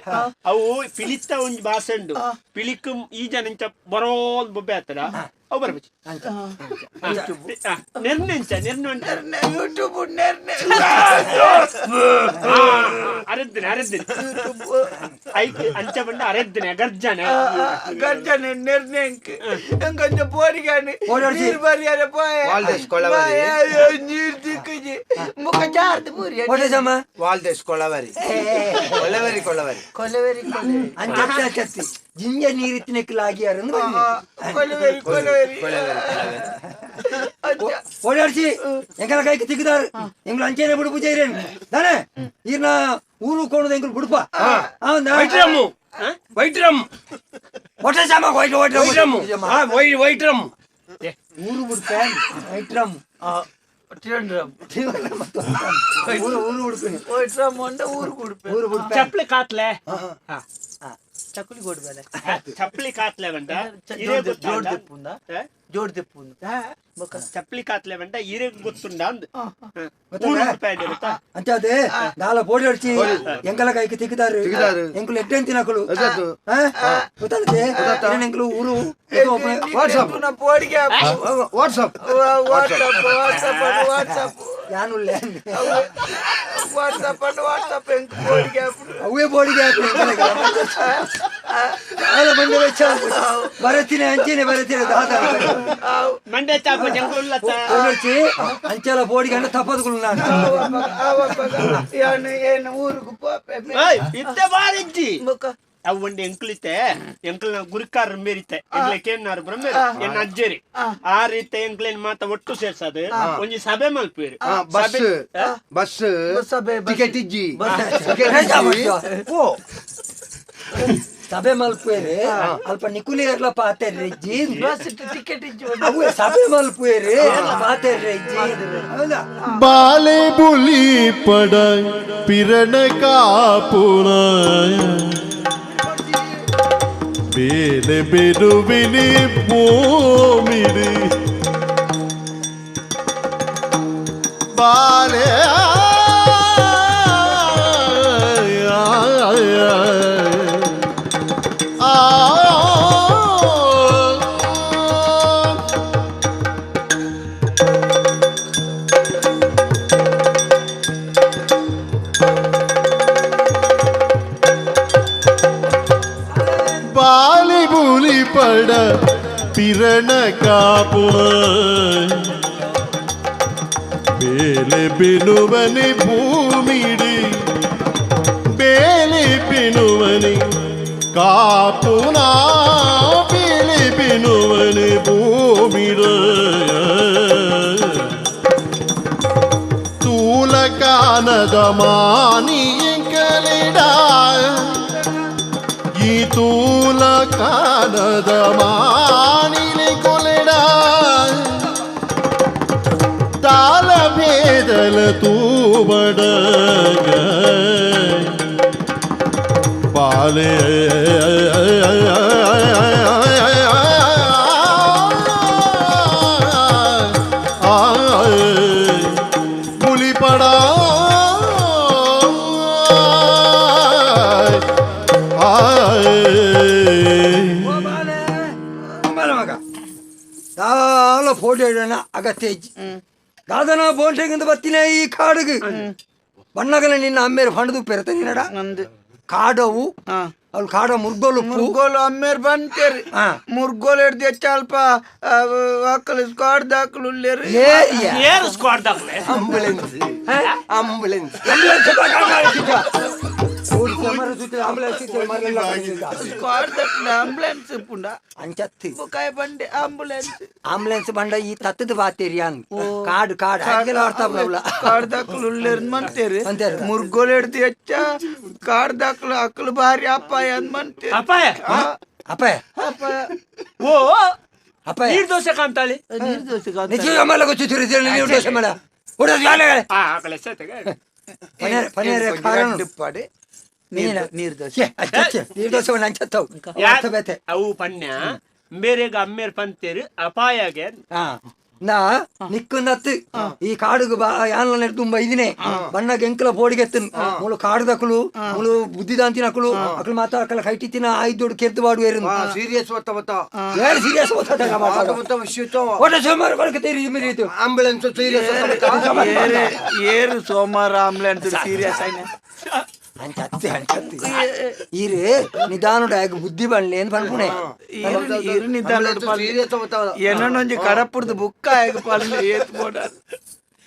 ಅವು ಪಿಲಿತ್ತ ಒಂಜಿ ಭಾಷೆ ಉಂಡು ಪಿಲಿಕ್ ಈ ಜನ ಇಂಚ ಬರೋಲ್ ಬೊಬ್ಬೆ ಆತದ ಅವು ಬರ್ಬೇಕು ನೆರ್ನೆ ಇಂಚ ನೆರ್ನೆ ಉಂಟು. ಯೂಟ್ಯೂಬ್ ನೇರ್ನೆ. ಅರೆದ್ದಿನ ಅರೆದ್ದಿನ ಐಕ್ ಅಂಚ ಬಂಡ ಅರೆದ್ದಿನ ಗರ್ಜನೆ. ಗರ್ಜನೆ ನೇರ್ನೆ ಇಂಕ್ ಇಂಕೊಂಚ ಬೋಡಿಗೆ ಓಡಾಡ್ಸಿ. ನೀರು ಬರಿಯರೆ ಪೋಯೆ. ವಾಲ್ದೇಶ್ ಕೊಳವರಿ. ನೀರು ದಿಕ್ಕಜಿ ಮುಖ ಜಾರ್ದು ಪೂರಿ. ಓಟೆ ಜಮ. ವಾಲ್ದೇಶ್ ಕೊಳವರಿ ಕೊಳವರಿ ಕೊಳವರಿ. ಕೊಲವೆರಿ ಕೊಲವೆರಿ. ಅಂಚ ಅತ್ತಿ ಜಿಂಜ ನೀರಿತ್ತಿನಕ್ಕಿಲ್ಲ ಆಗಿಯಾರ. ಕೊಲವೆರಿ ಕೊಲವೆರಿ. ಓಡಾಡ್ಸಿ ಎಂಕಲ ಕೈಗೆ ತಿಗ್ದಾರು ಎಂಗ್ಳು ಅಂಚೆನೆ ಬಿಡು ಪೂಜೆ ಇರೇನು ತಾನೆ ಈರ್ನ ಊರು ಕೋಣದ ಎಂಕುಲು ಬಿಡುಪ. White rum white rum. ಹೊಟ್ಟೆ ಸಾಮ white white white rum. White rum. ಊರು ಬಿಡ್ಪ ವೈಟ್ ರಮ್. ತ್ರಿವೆಂಡ್ರಮ್. ಊರು ಊರು ಹುಡುಕುನಿ. ವೈಟ್ರಮ್ ಅಂಡ ಊರು ಕುಡ್ಪೆ. ಊರು ಬುಡ್ಪೆ. ಚಪ್ಪಲಿ ಕಾತ್ಲೆ. ಚಕ್ಕುಲಿ ಕೊಡ್ಬೇಲೆ. ಚಪ್ಪಲಿ ಕಾತ್ಲೆ ಬಂಡ. ಜೋಡ್ ಜೋಡ್ ದೆಪ್ಪುಂದ? ಜೋಡ್ ದೆಪ್ಪುಂದ. ಚಪ್ಪಲಿ ಕಾತ್ಲೆ ಬಂಡ ಇರೆ ಗೊತ್ತುಂಡ ಅಂದ್. ಗೊತ್ತುಂಡ? ಊರು ಉಡುಪೆ ಇರುತ್ತಾ? ಅಂಚಾದೆ ದಾಲ ಪೋಡಿ ಹೊಡ್ಚಿ ಎಂಕಲ ಕೈకి ತಿಕ್ಕಿದಾರು. ತಿಕ್ಕಿದಾರು. ಎಂಕುಲು ಎಡ್ಡೆ ತಿನಕುಲು. ಗೊತ್ತಾತು. ಗೊತ್ತಾಗುತ್ತೆ ಎಂಕಲು ಊರು. ವಾಟ್ಸಪ್. ಪೋಡಿಗೆ. ವಾಟ್ಸಪ್. ವಾಟ್ಸಪ್, ವಾಟ್ಸಪ್ ಅಂಡ್ ವಾಟ್ಸಪ್. ಯಾನುಲ್ಲೆ. ವಾಟ್ಸಪ್ ಅಂಡ್ ವಾಟ್ಸಪ್ ಎಂಕ್ ಪೋಡಿಗೆ. ಅವೇ ಬೋಡಿಗೆ ದಾಲ ಬಂಡೆ ವೆಚ್ಚ ಬರತೀನಿ ಅಂಚೆನೆ ಬರತೀನಿ ದಾದ. ಮಂಡೆ ಚಾಪ ಜಂಗುಲ್ಲತ್ತ. ಪೋಡಿ ಅಂಚೆಲ ಬೋಡಿಗೆ ಅಂಡ ತಪ್ಪದುಗಳು ನಾನು. ಏನು ಏನು ಊರುಗು ಪೋಪೆ. ಏಯ್, ಇತ್ತೆ ಬಾರಿಜ್ಜಿ. ಬೊಕ ಅವು ಒಂಡೆ ಎಂಕ್ಲಿತೆ ಎಂಕ್ಲನ ಗುರುಕಾರ ಮೇರಿತೆ ಎಂಕ್ಲೆ ಕೇನ್ನಾರು ಬ್ರಹ್ಮೇರು ಎನ್ನ ಅಜ್ಜೇರಿ ಆ ರೀತಿ ಎಂಕ್ಲೇನ್ ಮಾತ ಒಟ್ಟು ಸೇರ್ಸದು ಒಂಜಿ ಸಭೆ ಮಲ್ಪೇರು. ಬಸ್ ಬಸ್ ಸಭೆ ಟಿಕೆಟ್ ಇಜ್ಜಿ, ಟಿಕೆಟ್ ಇಜ್ಜಿ. ಓ ಸಭೆ ಮಲ್ಪುವೇರೆ ಅಲ್ಪ ನಿಕುಲಿ ಪಾತೆರ್ರೆ ಇಜ್ಜಿ. ಬಸ್ ಟಿಕೆಟ್ ಇಜ್ಜಿ. ಅವು ಸಭೆ ಮಲ್ಪುವೇರೆ ಪಾತೆರ್ರೆ ಇಜ್ಜಿ, ಹೌದಾ? ಬಾಲೆ ಬುಲಿ ಪಡ ಪಿರಣ ಕಾಪುನ ಬೇಲೆ ಬೆರುವಿನಿ ಭೂಮಿಡಿ ಬಾಲೆ ಆ. ಬಾಲಿ ಬುಲಿ ಪಡ ಪಿರಣ ಕಾಪುಣ ಬೇಲೆ ಬಿನುವನಿ ಭೂಮಿಡಿ ಬೇಲಿ ಬಿನುವನಿ ಕಾಪುನ ಬೇಲಿ ಬಿನುವನಿ ಭೂಮಿಡ ತೂಲಕಾನದ ಮಾನಿಂಕಲಿಡ ಈ ತೂಲ ಕಾನದ ಮಾನಿಲಿ ಕೊಲೆಡ ತಾಲ ಭೇದಲ ತೂಬಡ ಬಾಲೆ ಬುಲಿಪಡ ಓ ಬಾಲೆ, ಬಾಲೆ ಮಗ ದಾಲ ಫೋಟೋ ಇಡೋಣ ಅಗತ್ಯ ಇಜ್ಜಿ. ದಾದನ ಬೋಂಟೆಗಿಂದ ಬತ್ತಿನ ಈ ಕಾಡುಗು ಬಣ್ಣಗಲ ನಿನ್ನ ಅಮ್ಮೇರು ಫಂಡದು ಪೆರತ ನಿನ್ನಡ. ನಂದು ಕಾಡವು ಅವ್ಳು ಕಾಡ ಮುರ್ಗೋಲು. ಮುರ್ಗೋಲು ಅಮ್ಮೇರ್ ಬಂತೇರಿ. ಮುರ್ಗೋಲು ಹಿಡ್ದು ಹೆಚ್ಚಲ್ಪ ಅಕ್ಕಲು ಸ್ಕ್ವಾಡ್ ದಾಖಲು ಉಲ್ಲೇರಿ. ಏರಿಯಾ. ಏರು ಸ್ಕ್ವಾಡ್ ದಾಖಲೆ. Ambulance ambulance. ಸ್ಕ್ವಾಡ್ ದಾಖಲೆ ಆಂಬುಲೆನ್ಸ್ ಪುಂಡ. ಅಂಚತ್ತಿ. ಬೊಕಾಯ ಬಂಡೆ ಆಂಬುಲೆನ್ಸ್. ಆಂಬುಲೆನ್ಸ್ ಬಂಡ ಈ ತತ್ತದ ಬಾತೇರಿಯಾನ್ ಕಾಡು ಕಾಡು ಹಾಗೆಲ್ಲ ಅರ್ಥ ಆಗಲ್ಲ. ಕಾಡ್ ದಾಖಲು ಉಲ್ಲೇರ್ ಮಂತೇರಿ. ಮಂತೇರಿ. ಮುರ್ಗೋಲು ಹಿಡ್ದು ಹೆಚ್ಚ ಕಾಡ್ ದಾಖಲು ಅಕ್ಕಲು ಬಾರಿ ಅಪ್ಪಾಯ ಅಂದ್ ಮಂತೇರಿ. ಅಪಾಯ. ಅಪ್ಪ. ಅಪ್ಪಾಯ. ಓ. ಅಪ್ಪ. ನೀರ್ ದೋಸೆ ಕಾಂತಾಳಿ. ನೀರ್ ದೋಸೆ. ನಿಜ ಮೇಲೆ ಗೊತ್ತಿರಿ ನೀವು ದೋಸೆ ಮೇಡ ಆ ಆಕಲೆ ಸತೆಗೆ. ಪನೇರ್ ಪನೇರ್ ಖಾರ. ಪಡೆ ನೀರ್ ನೀರ್ ದೋಸೆ. ನೀರ್ ದೋಸೆ ಅಂಚತ್ತವು ಬೇತೆ. ಅವು ಪನ್ಯ ಬೇರೆಗ ಅಮ್ಮೇರ್ ಪಂತೇರು ಅಪಾಯಗೆ. ಹಾ ನಾ ನಿಕ್ಕುನತ್ತು ಈ ಕಾಡುಗು ಬಾ ಯಾನ್ಲ ನೆಟ್ ತುಂಬ ಇದೀನಿ ಬಣ್ಣ ಎಂಕಲ ಪೋಡಿಗೆತ್ತನ್ ಮುಳು ಕಾಡುದಕುಲು ಮುಳು ಬುದ್ಧಿದಾಂತಿನ ಅಕುಲು ಅಕಲು ಮಾತ ಅಕಲ ಕೈಟಿತ್ತಿನ ಆಯ್ದೋಡು ಕೆರ್ದು ಬಾಡುವೇರು. ಸೀರಿಯಸ್ ಒತ್ತ ಒತ್ತ. ಏನ್ ಸೀರಿಯಸ್ ಒತ್ತ ವಿಷಯ. ಒಟ್ಟ ಸೋಮವಾರ ಕೊಡಕ್ಕೆ ತೇರಿ ಮಿರಿತು. ಆಂಬುಲೆನ್ಸ್ ಸೀರಿಯಸ್ ಒತ್ತ. ಏರು ಏರು ಸೋಮವಾರ ಆಂಬುಲೆನ್ಸ್ ಸೀರಿಯಸ್ ಆಯ್ನ. ಅಂಚತ್ತಿ ಅಂಚತ್ತಿ ಈರು ನಿಧಾನ ಬುದ್ಧಿ ಬನ್ಲಿ ಏನ್ ಪನ್ಪುಣೆ. ಏರು ಏರು ನಿಧಾನ. ಸೀರಿಯಸ್ ಒತ್ತ. ಏನೊಂಜಿ ಕಡಪುಡ್ದು ಬುಕ್ಕ ಆಗ ಪಾಲ್ನ ಏತ್ ಬೋಡ.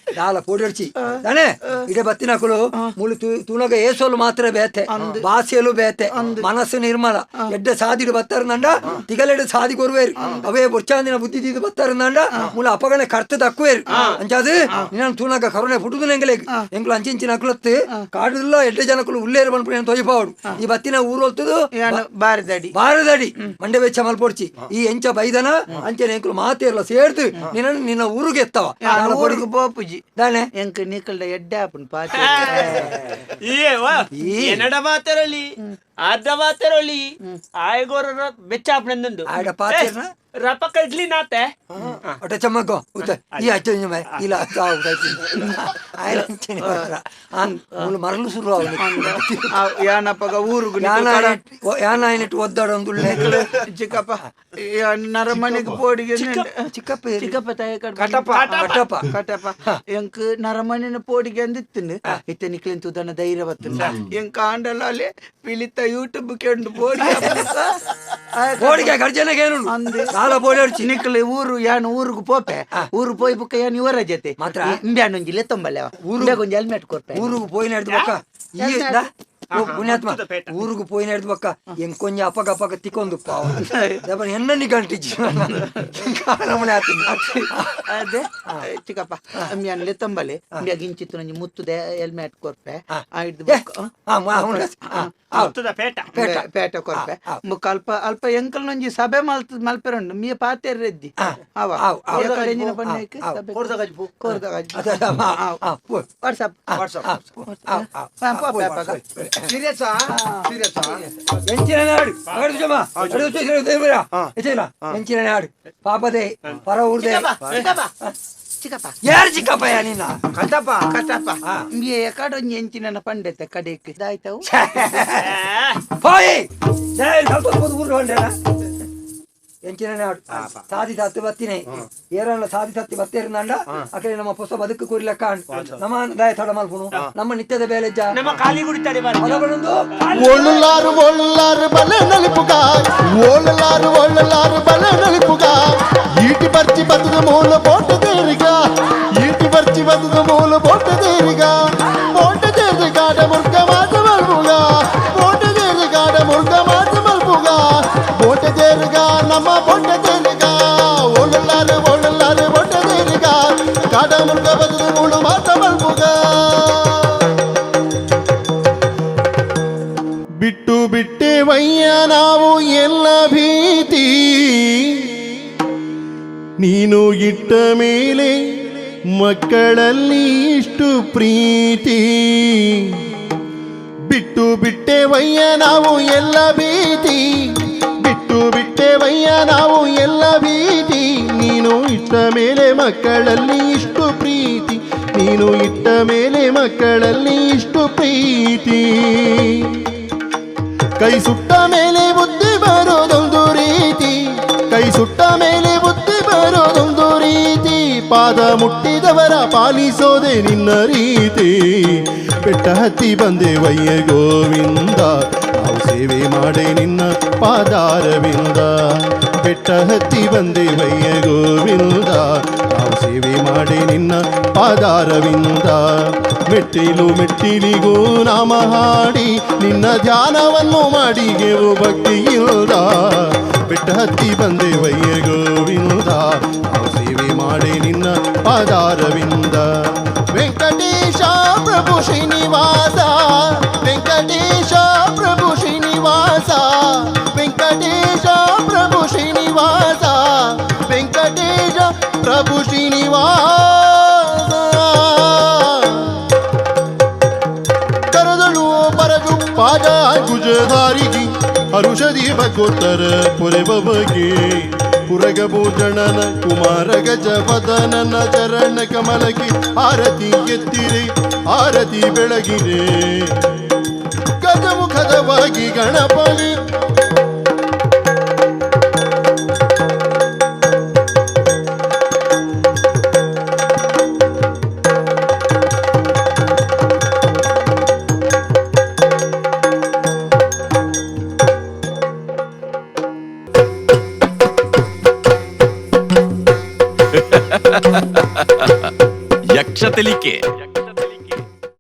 ದಾಲ ಪೋಡಿರ್ಚಿ ತಾನೆ ಇಡೆ ಬತ್ತಿನಕುಲು ಮುಳು ತುಣಗ ಏಸೋಲು ಮಾತ್ರ ಬೇತೆ ಬಾಸೆಲು ಬೇತೆ ಮನಸ್ಸು ನಿರ್ಮಲ ಎಡ್ಡೆ ಸಾದಿಡು ಬತ್ತಾರಂಡ ತಿಗಲೆಡೆ ಸಾದಿ ಕೊರುವೇರು ಅವೇ ಬೊಚ್ಚಾಂದಿನ ಬುದ್ಧಿ ದೀದು ಬತ್ತಾರಂಡ ಮುಳು ಅಪಗಣೆ ಕರ್ತ ದಕ್ಕುವೇರು ಅಂಚಾದು ನಿನ್ನ ತುಣಗ ಕರುಣೆ ಪುಟುದು ಎಂಗಲೇಗ್ ಎಂಕುಲು ಅಂಚಿಂಚಿನ ಅಕುಲತ್ತು ಕಾಡುಲ್ಲ ಎಡ್ಡೆ ಜನಕುಲು ಉಲ್ಲೇರು ಬನ್ಪುಣೆ ತೊಯ್ಪಾವಡು ಈ ಬತ್ತಿನ ಊರೊಲ್ತದು. ಯಾನು ಬಾರಿದಡಿ. ಬಾರದಡಿ ಮಂಡೆ ವೆಚ್ಚ ಮಲ್ಪೊಡ್ಚಿ ಈ ಎಂಚ ಬೈದನ ಅಂಚನೆ ಎಂಕುಲು ಮಾತೇರ್ಲ ಸೇರ್ದು ನಿನ್ನ ನಿನ್ನ ಊರಿಗೆ ಎತ್ತವ. ಊರಿಗೆ ಪೋಪುಜಿ. ಇಜ್ಜಿ. ದಾನೆ? ಎಂಕ್ ನಿಕಲ್ಡ ಎಡ್ಡೆ ಆಪುಂಡು ಪಾತೆ. ಈ. ಎನ್ನಡ ಮಾತೆರೊಲಿ, ಅರ್ಧ ಮಾತೆರೊಲಿ, ಆಯಗೋರ ಬೆಚ್ಚಾಪಣಂದು. ಆಯಡ ಪಾತೆರ್ನ? ರಪಕ್ಕ ಇಡ್ಲಿ ನಾತೆ. ಒಟ್ಟೆ ಚಮ್ಮಕ್ಕೋ ಉತ್ತ ಈ ಅಚ್ಚ ಇಲ್ಲ ಆಯ್ತು. ಮೂಲು ಮರಳು ಶುರು ಆವು. ಯಾನಪ್ಪಗ ಊರುಗು ಯಾನ ಯಾನ ಆಯ್ನೆಟ್ ಒದ್ದಾಡೊಂದುಳ್ಳೆ. ಚಿಕ್ಕಪ್ಪ, ನರಮನೆಗೆ ಪೋಡಿಗೆ. ಚಿಕ್ಕಪ್ಪ. ಚಿಕ್ಕಪ್ಪ ತಾಯ. ಕಟಪ. ಕಟಪ. ಕಟಪ. ಎಂಕ್ ನರಮನೆನ ಪೋಡಿಗೆ ಅಂದಿತ್ತಿನ ಇತ್ತೆ ನಿಕ್ಲೆನ್ ತೂದನ ಧೈರ್ಯ ಬತ್ತುಂಡು. ಎಂಕ್ ಆಂಡಲ ಅಲ್ಲಿ ಪಿಲಿತ ಯೂಟ್ಯೂಬ್ ಕೆಂಡು ಪೋಡಿಗೆ. ಬೋಡಿಗೆ ಗರ್ಜನೆಗೆ ಏನು ಅಂದೆ. ಸಾಲ ಬೋಡಿ ಅಡ್ಚಿ. ನಿಕ್ಲೆ ಊರು ಯಾನ್ ಊರುಗು ಪೋಪೆ. ಊರು ಪೋಯಿ ಬುಕ್ಕ ಯಾನ್ ಇವರ ಜೊತೆ ಮಾತ್ರ? ಇಂಬ್ಯಾನೊಂಜಿ ಲೆತ್ತೊಂಬಲ್ಲೆ, ಊರು ಹೆಲ್ಮೆಟ್ ಕೊರ್ಪೆ. ಊರುಗು ಪೋಯಿನ ಹಿಡ್ದು ಬೊಕ್ಕ ಈ ದಾ, ಓ ಪುಣ್ಯಾತ್ಮ, ಊರುಗು ಪೋಯಿನ ಹಿಡ್ದು ಬೊಕ್ಕ ಎಂಕೊಂಜಿ ಅಪಗ ಅಪಗ ತಿಕ್ಕೊಂದು ಪಾವ ಎನ್ನನಿ ಗಂಟಿಜ್ಜಿ ನಮನೆ ಆತೀನಿ. ಅದೇ ಚಿಕ್ಕಪ್ಪ, ಇಂಬ್ಯಾನ್ ಲೆತ್ತೊಂಬಲೆ, ಇಂಬ್ಯಾಗ ಇಂಚಿತ್ತು ಒಂಜಿ ಮುತ್ತುದ ಹೆಲ್ಮೆಟ್ ಕೊರ್ಪೆ. ಆ ಹಿಡ್ದು ಏ, ಬೊಕ್ಕ ಆ, ಹೌದು. ಆ, ಆ, ಮುತ್ತುದ ಪೇಟ. ಪೇಟ. ಪೇಟ ಕೊರ್ಪೆ. ಬೊಕ್ಕ ಅಲ್ಪ ಅಲ್ಪ ಎಂಕಲ್ನೊಂಜಿ ಸಭೆ ಮಲ್ತ್ ಮಲ್ಪೆರುಂಡು ಮೀ ಪಾತೆರ್ರೆದ್ದಿ ಅವ. ಆವ್, ಆವ್. ಕಡೆಂಜಿನ ಪಣ್ಣೆಕ್ ಆವ್. ಕೋರ್ದಗಜ್ಪು. ಕೋರ್ದಗಜ್ಪು. ಅದೇ, ಅದೇ, ಆ, ಆ, ಆ, ಪೋ. ವಾಟ್ಸಪ್. ವಾಟ್ಸಪ್. ಆ, ಆ, ಆ, ಆ, ಪೋ, ಪೋ, ಪೋ. Serious serious. ಎಂಚಿನ ನಾಡು ಅಗಡು ಜಮ ಅಗಡು ದೇವರ ಎಚ್ಚರ ಎಂಚಿನ ನಾಡು ಪಾಪದೆ ಪರ ಊರ್ದೆ. ಚಿಕ್ಕಪ್ಪ, ಚಿಕ್ಕಪ್ಪ. ಯಾರು ಚಿಕ್ಕಪ್ಪ ಯಾ ನಿನ್ನ? ಕಟಪ. ಕಟಪ. ಇಂಬಿಯ ಕಡೊಂಜಿ ಎಂಚಿನ ಪಂಡೆತೆ ಕಡೆಕ್ ದಾಯ್ತವು. ಹೋಯ್ ಸ್ವಲ್ಪ ಊರು ಹೊಂಡೇನ. ಎಂಚಿನ ನಾಡು ಸಾದಿ ಸತ್ತು ಬತ್ತಿನೇ ಏರನ್ನ ಸಾದಿ ಸತ್ತಿ ಬತ್ತೇರಿನಂಡ ಅಕಡೆ ನಮ್ಮ ಹೊಸ ಬದುಕು ಕೂರಿಲಕ್ಕ ನಮ್ಮ ದಾಯ ತಡ ಮಲ್ಪುನು ನಮ್ಮ ನಿತ್ಯದ ಬೇಲೆಜ್ಜ. ನಮ್ಮ ಖಾಲಿ ಗುಡಿತಾರೆ ಬಾರಿ. ಹೊಲಗಳೊಂದು. ಓಳುಲ್ಲಾರು ಓಳುಲ್ಲಾರು ಬಲೆ ನಲಿಪುಗ, ಓಳುಲ್ಲಾರು ಓಳುಲ್ಲಾರು ಬಲೆ ನಲಿಪುಗ, ಈಟಿ ಬರ್ಚಿ ಬತ್ತದ ಮೂಲ ಬೋಟ ತೇರಿಗ, ಈಟಿ ಬರ್ಚಿ ಬತ್ತದ ಮೂಲ ಬೋಟ ತೇರಿಗ, ಬೋಟ ತೇರಿ ಕಾಡ ಮುರ್ಗ ಮಾತ ಮಲ್ಪುಗ, ಬೋಟ ತೇರಿ ಕಾಡ ಮುರ್ಗ ಮಾತ ಮಲ್ಪುಗ, ಬೋಟ ತೇರುಗ ನಮ್ಮ ಬೋಟ ತೇರುಗ, ಓಳುಲ್ಲಾರು ಓಳುಲ್ಲಾರು ಬೋಟ ತೇರಿಗ, ಕಾಡ ಮುರ್ಗ ಬತ್ತದ ಮೂಲ ಮಾತ ಮಲ್ಪುಗ. ಬಿಟ್ಟು ಬಿಟ್ಟೆವಯ್ಯ ನಾವು ಎಲ್ಲ ಭೀತಿ, ನೀನು ಇಟ್ಟ ಮೇಲೆ ಮಕ್ಕಳಲ್ಲಿ ಇಷ್ಟು ಪ್ರೀತಿ. ಬಿಟ್ಟು ಬಿಟ್ಟೆವಯ್ಯ ನಾವು ಎಲ್ಲ ಭೀತಿ, ಬಿಟ್ಟು ಬಿಟ್ಟೆವಯ್ಯ ನಾವು ಎಲ್ಲ ಭೀತಿ, ನೀನು ಇಟ್ಟ ಮೇಲೆ ಮಕ್ಕಳಲ್ಲಿ ಇಷ್ಟು ಪ್ರೀತಿ, ನೀನು ಇಟ್ಟ ಮೇಲೆ ಮಕ್ಕಳಲ್ಲಿ ಇಷ್ಟು ಪ್ರೀತಿ. ಕೈ ಸುಟ್ಟ ಮೇಲೆ ಬುದ್ಧಿ ಬರೋದೊಂದು ರೀತಿ, ಕೈ ಸುಟ್ಟ ಮೇಲೆ ಬುದ್ಧಿ ಬರೋದೊಂದು ರೀತಿ, ಪಾದ ಮುಟ್ಟಿದವರ ಪಾಲಿಸೋದೆ ನಿನ್ನ ರೀತಿ. ಬೆಟ್ಟ ಹತ್ತಿ ಬಂದೆ ವಯ್ಯ ಗೋವಿಂದ, ನಾವು ಸೇವೆ ಮಾಡೆ ನಿನ್ನ ಪಾದಾರವಿಂದ. ಬೆಟ್ಟ ಹತ್ತಿ ಬಂದೆ ವಯ್ಯ ಗೋವಿಂದ, ನಾವು ಸೇವೆ ಮಾಡಿ ನಿನ್ನ ಪಾದಾರವಿಂದ. ಮೆಟ್ಟಿಲು ಮೆಟ್ಟಿಲಿಗೂ ನಾಮ ಹಾಡಿ ನಿನ್ನ ಧ್ಯಾನವನ್ನು ಮಾಡಿಗೆವು ಭಕ್ತಿಯಿಲ್ದ. ಬೆಟ್ಟ ಹತ್ತಿ ಬಂದೆ ವಯ್ಯ ಗೋವಿಂದ, ನಾವು ಸೇವೆ ಮಾಡಿ ನಿನ್ನ ಪಾದಾರವಿಂದ. ವೆಂಕಟೇಶ ಪ್ರಭು ಶ್ರೀನಿವಾಸ, ವೆಂಕಟೇಶ ಪ್ರಭು ಶ್ರೀನಿವಾಸ, ವೆಂಕಟೇಶ ಪ್ರಭು ಶ್ರೀನಿವಾಸ, ವೆಂಕಟೇಶ ಪ್ರಭು ಶ್ರೀನಿವಾಸ. ಕರದಳು ಪರಜು ಪಾದ ಕುಜಧಾರಿಗೆ ಹರುಷದಿ ಭಗೋತ್ತರ ಪುರೆಬಗೆ ಪುರಗಭೂಷಣನ ಕುಮಾರ ಗಜವದನನ ಚರಣ ಕಮಲಕ್ಕೆ ಆರತಿ ಎತ್ತಿರೆ ಆರತಿ ಬೆಳಗಿರೆ ಗಜಮುಖದವಾಗಿ ಗಣಪಗೆ. ಯಕ್ಷ ತೆಲಿಕೆ.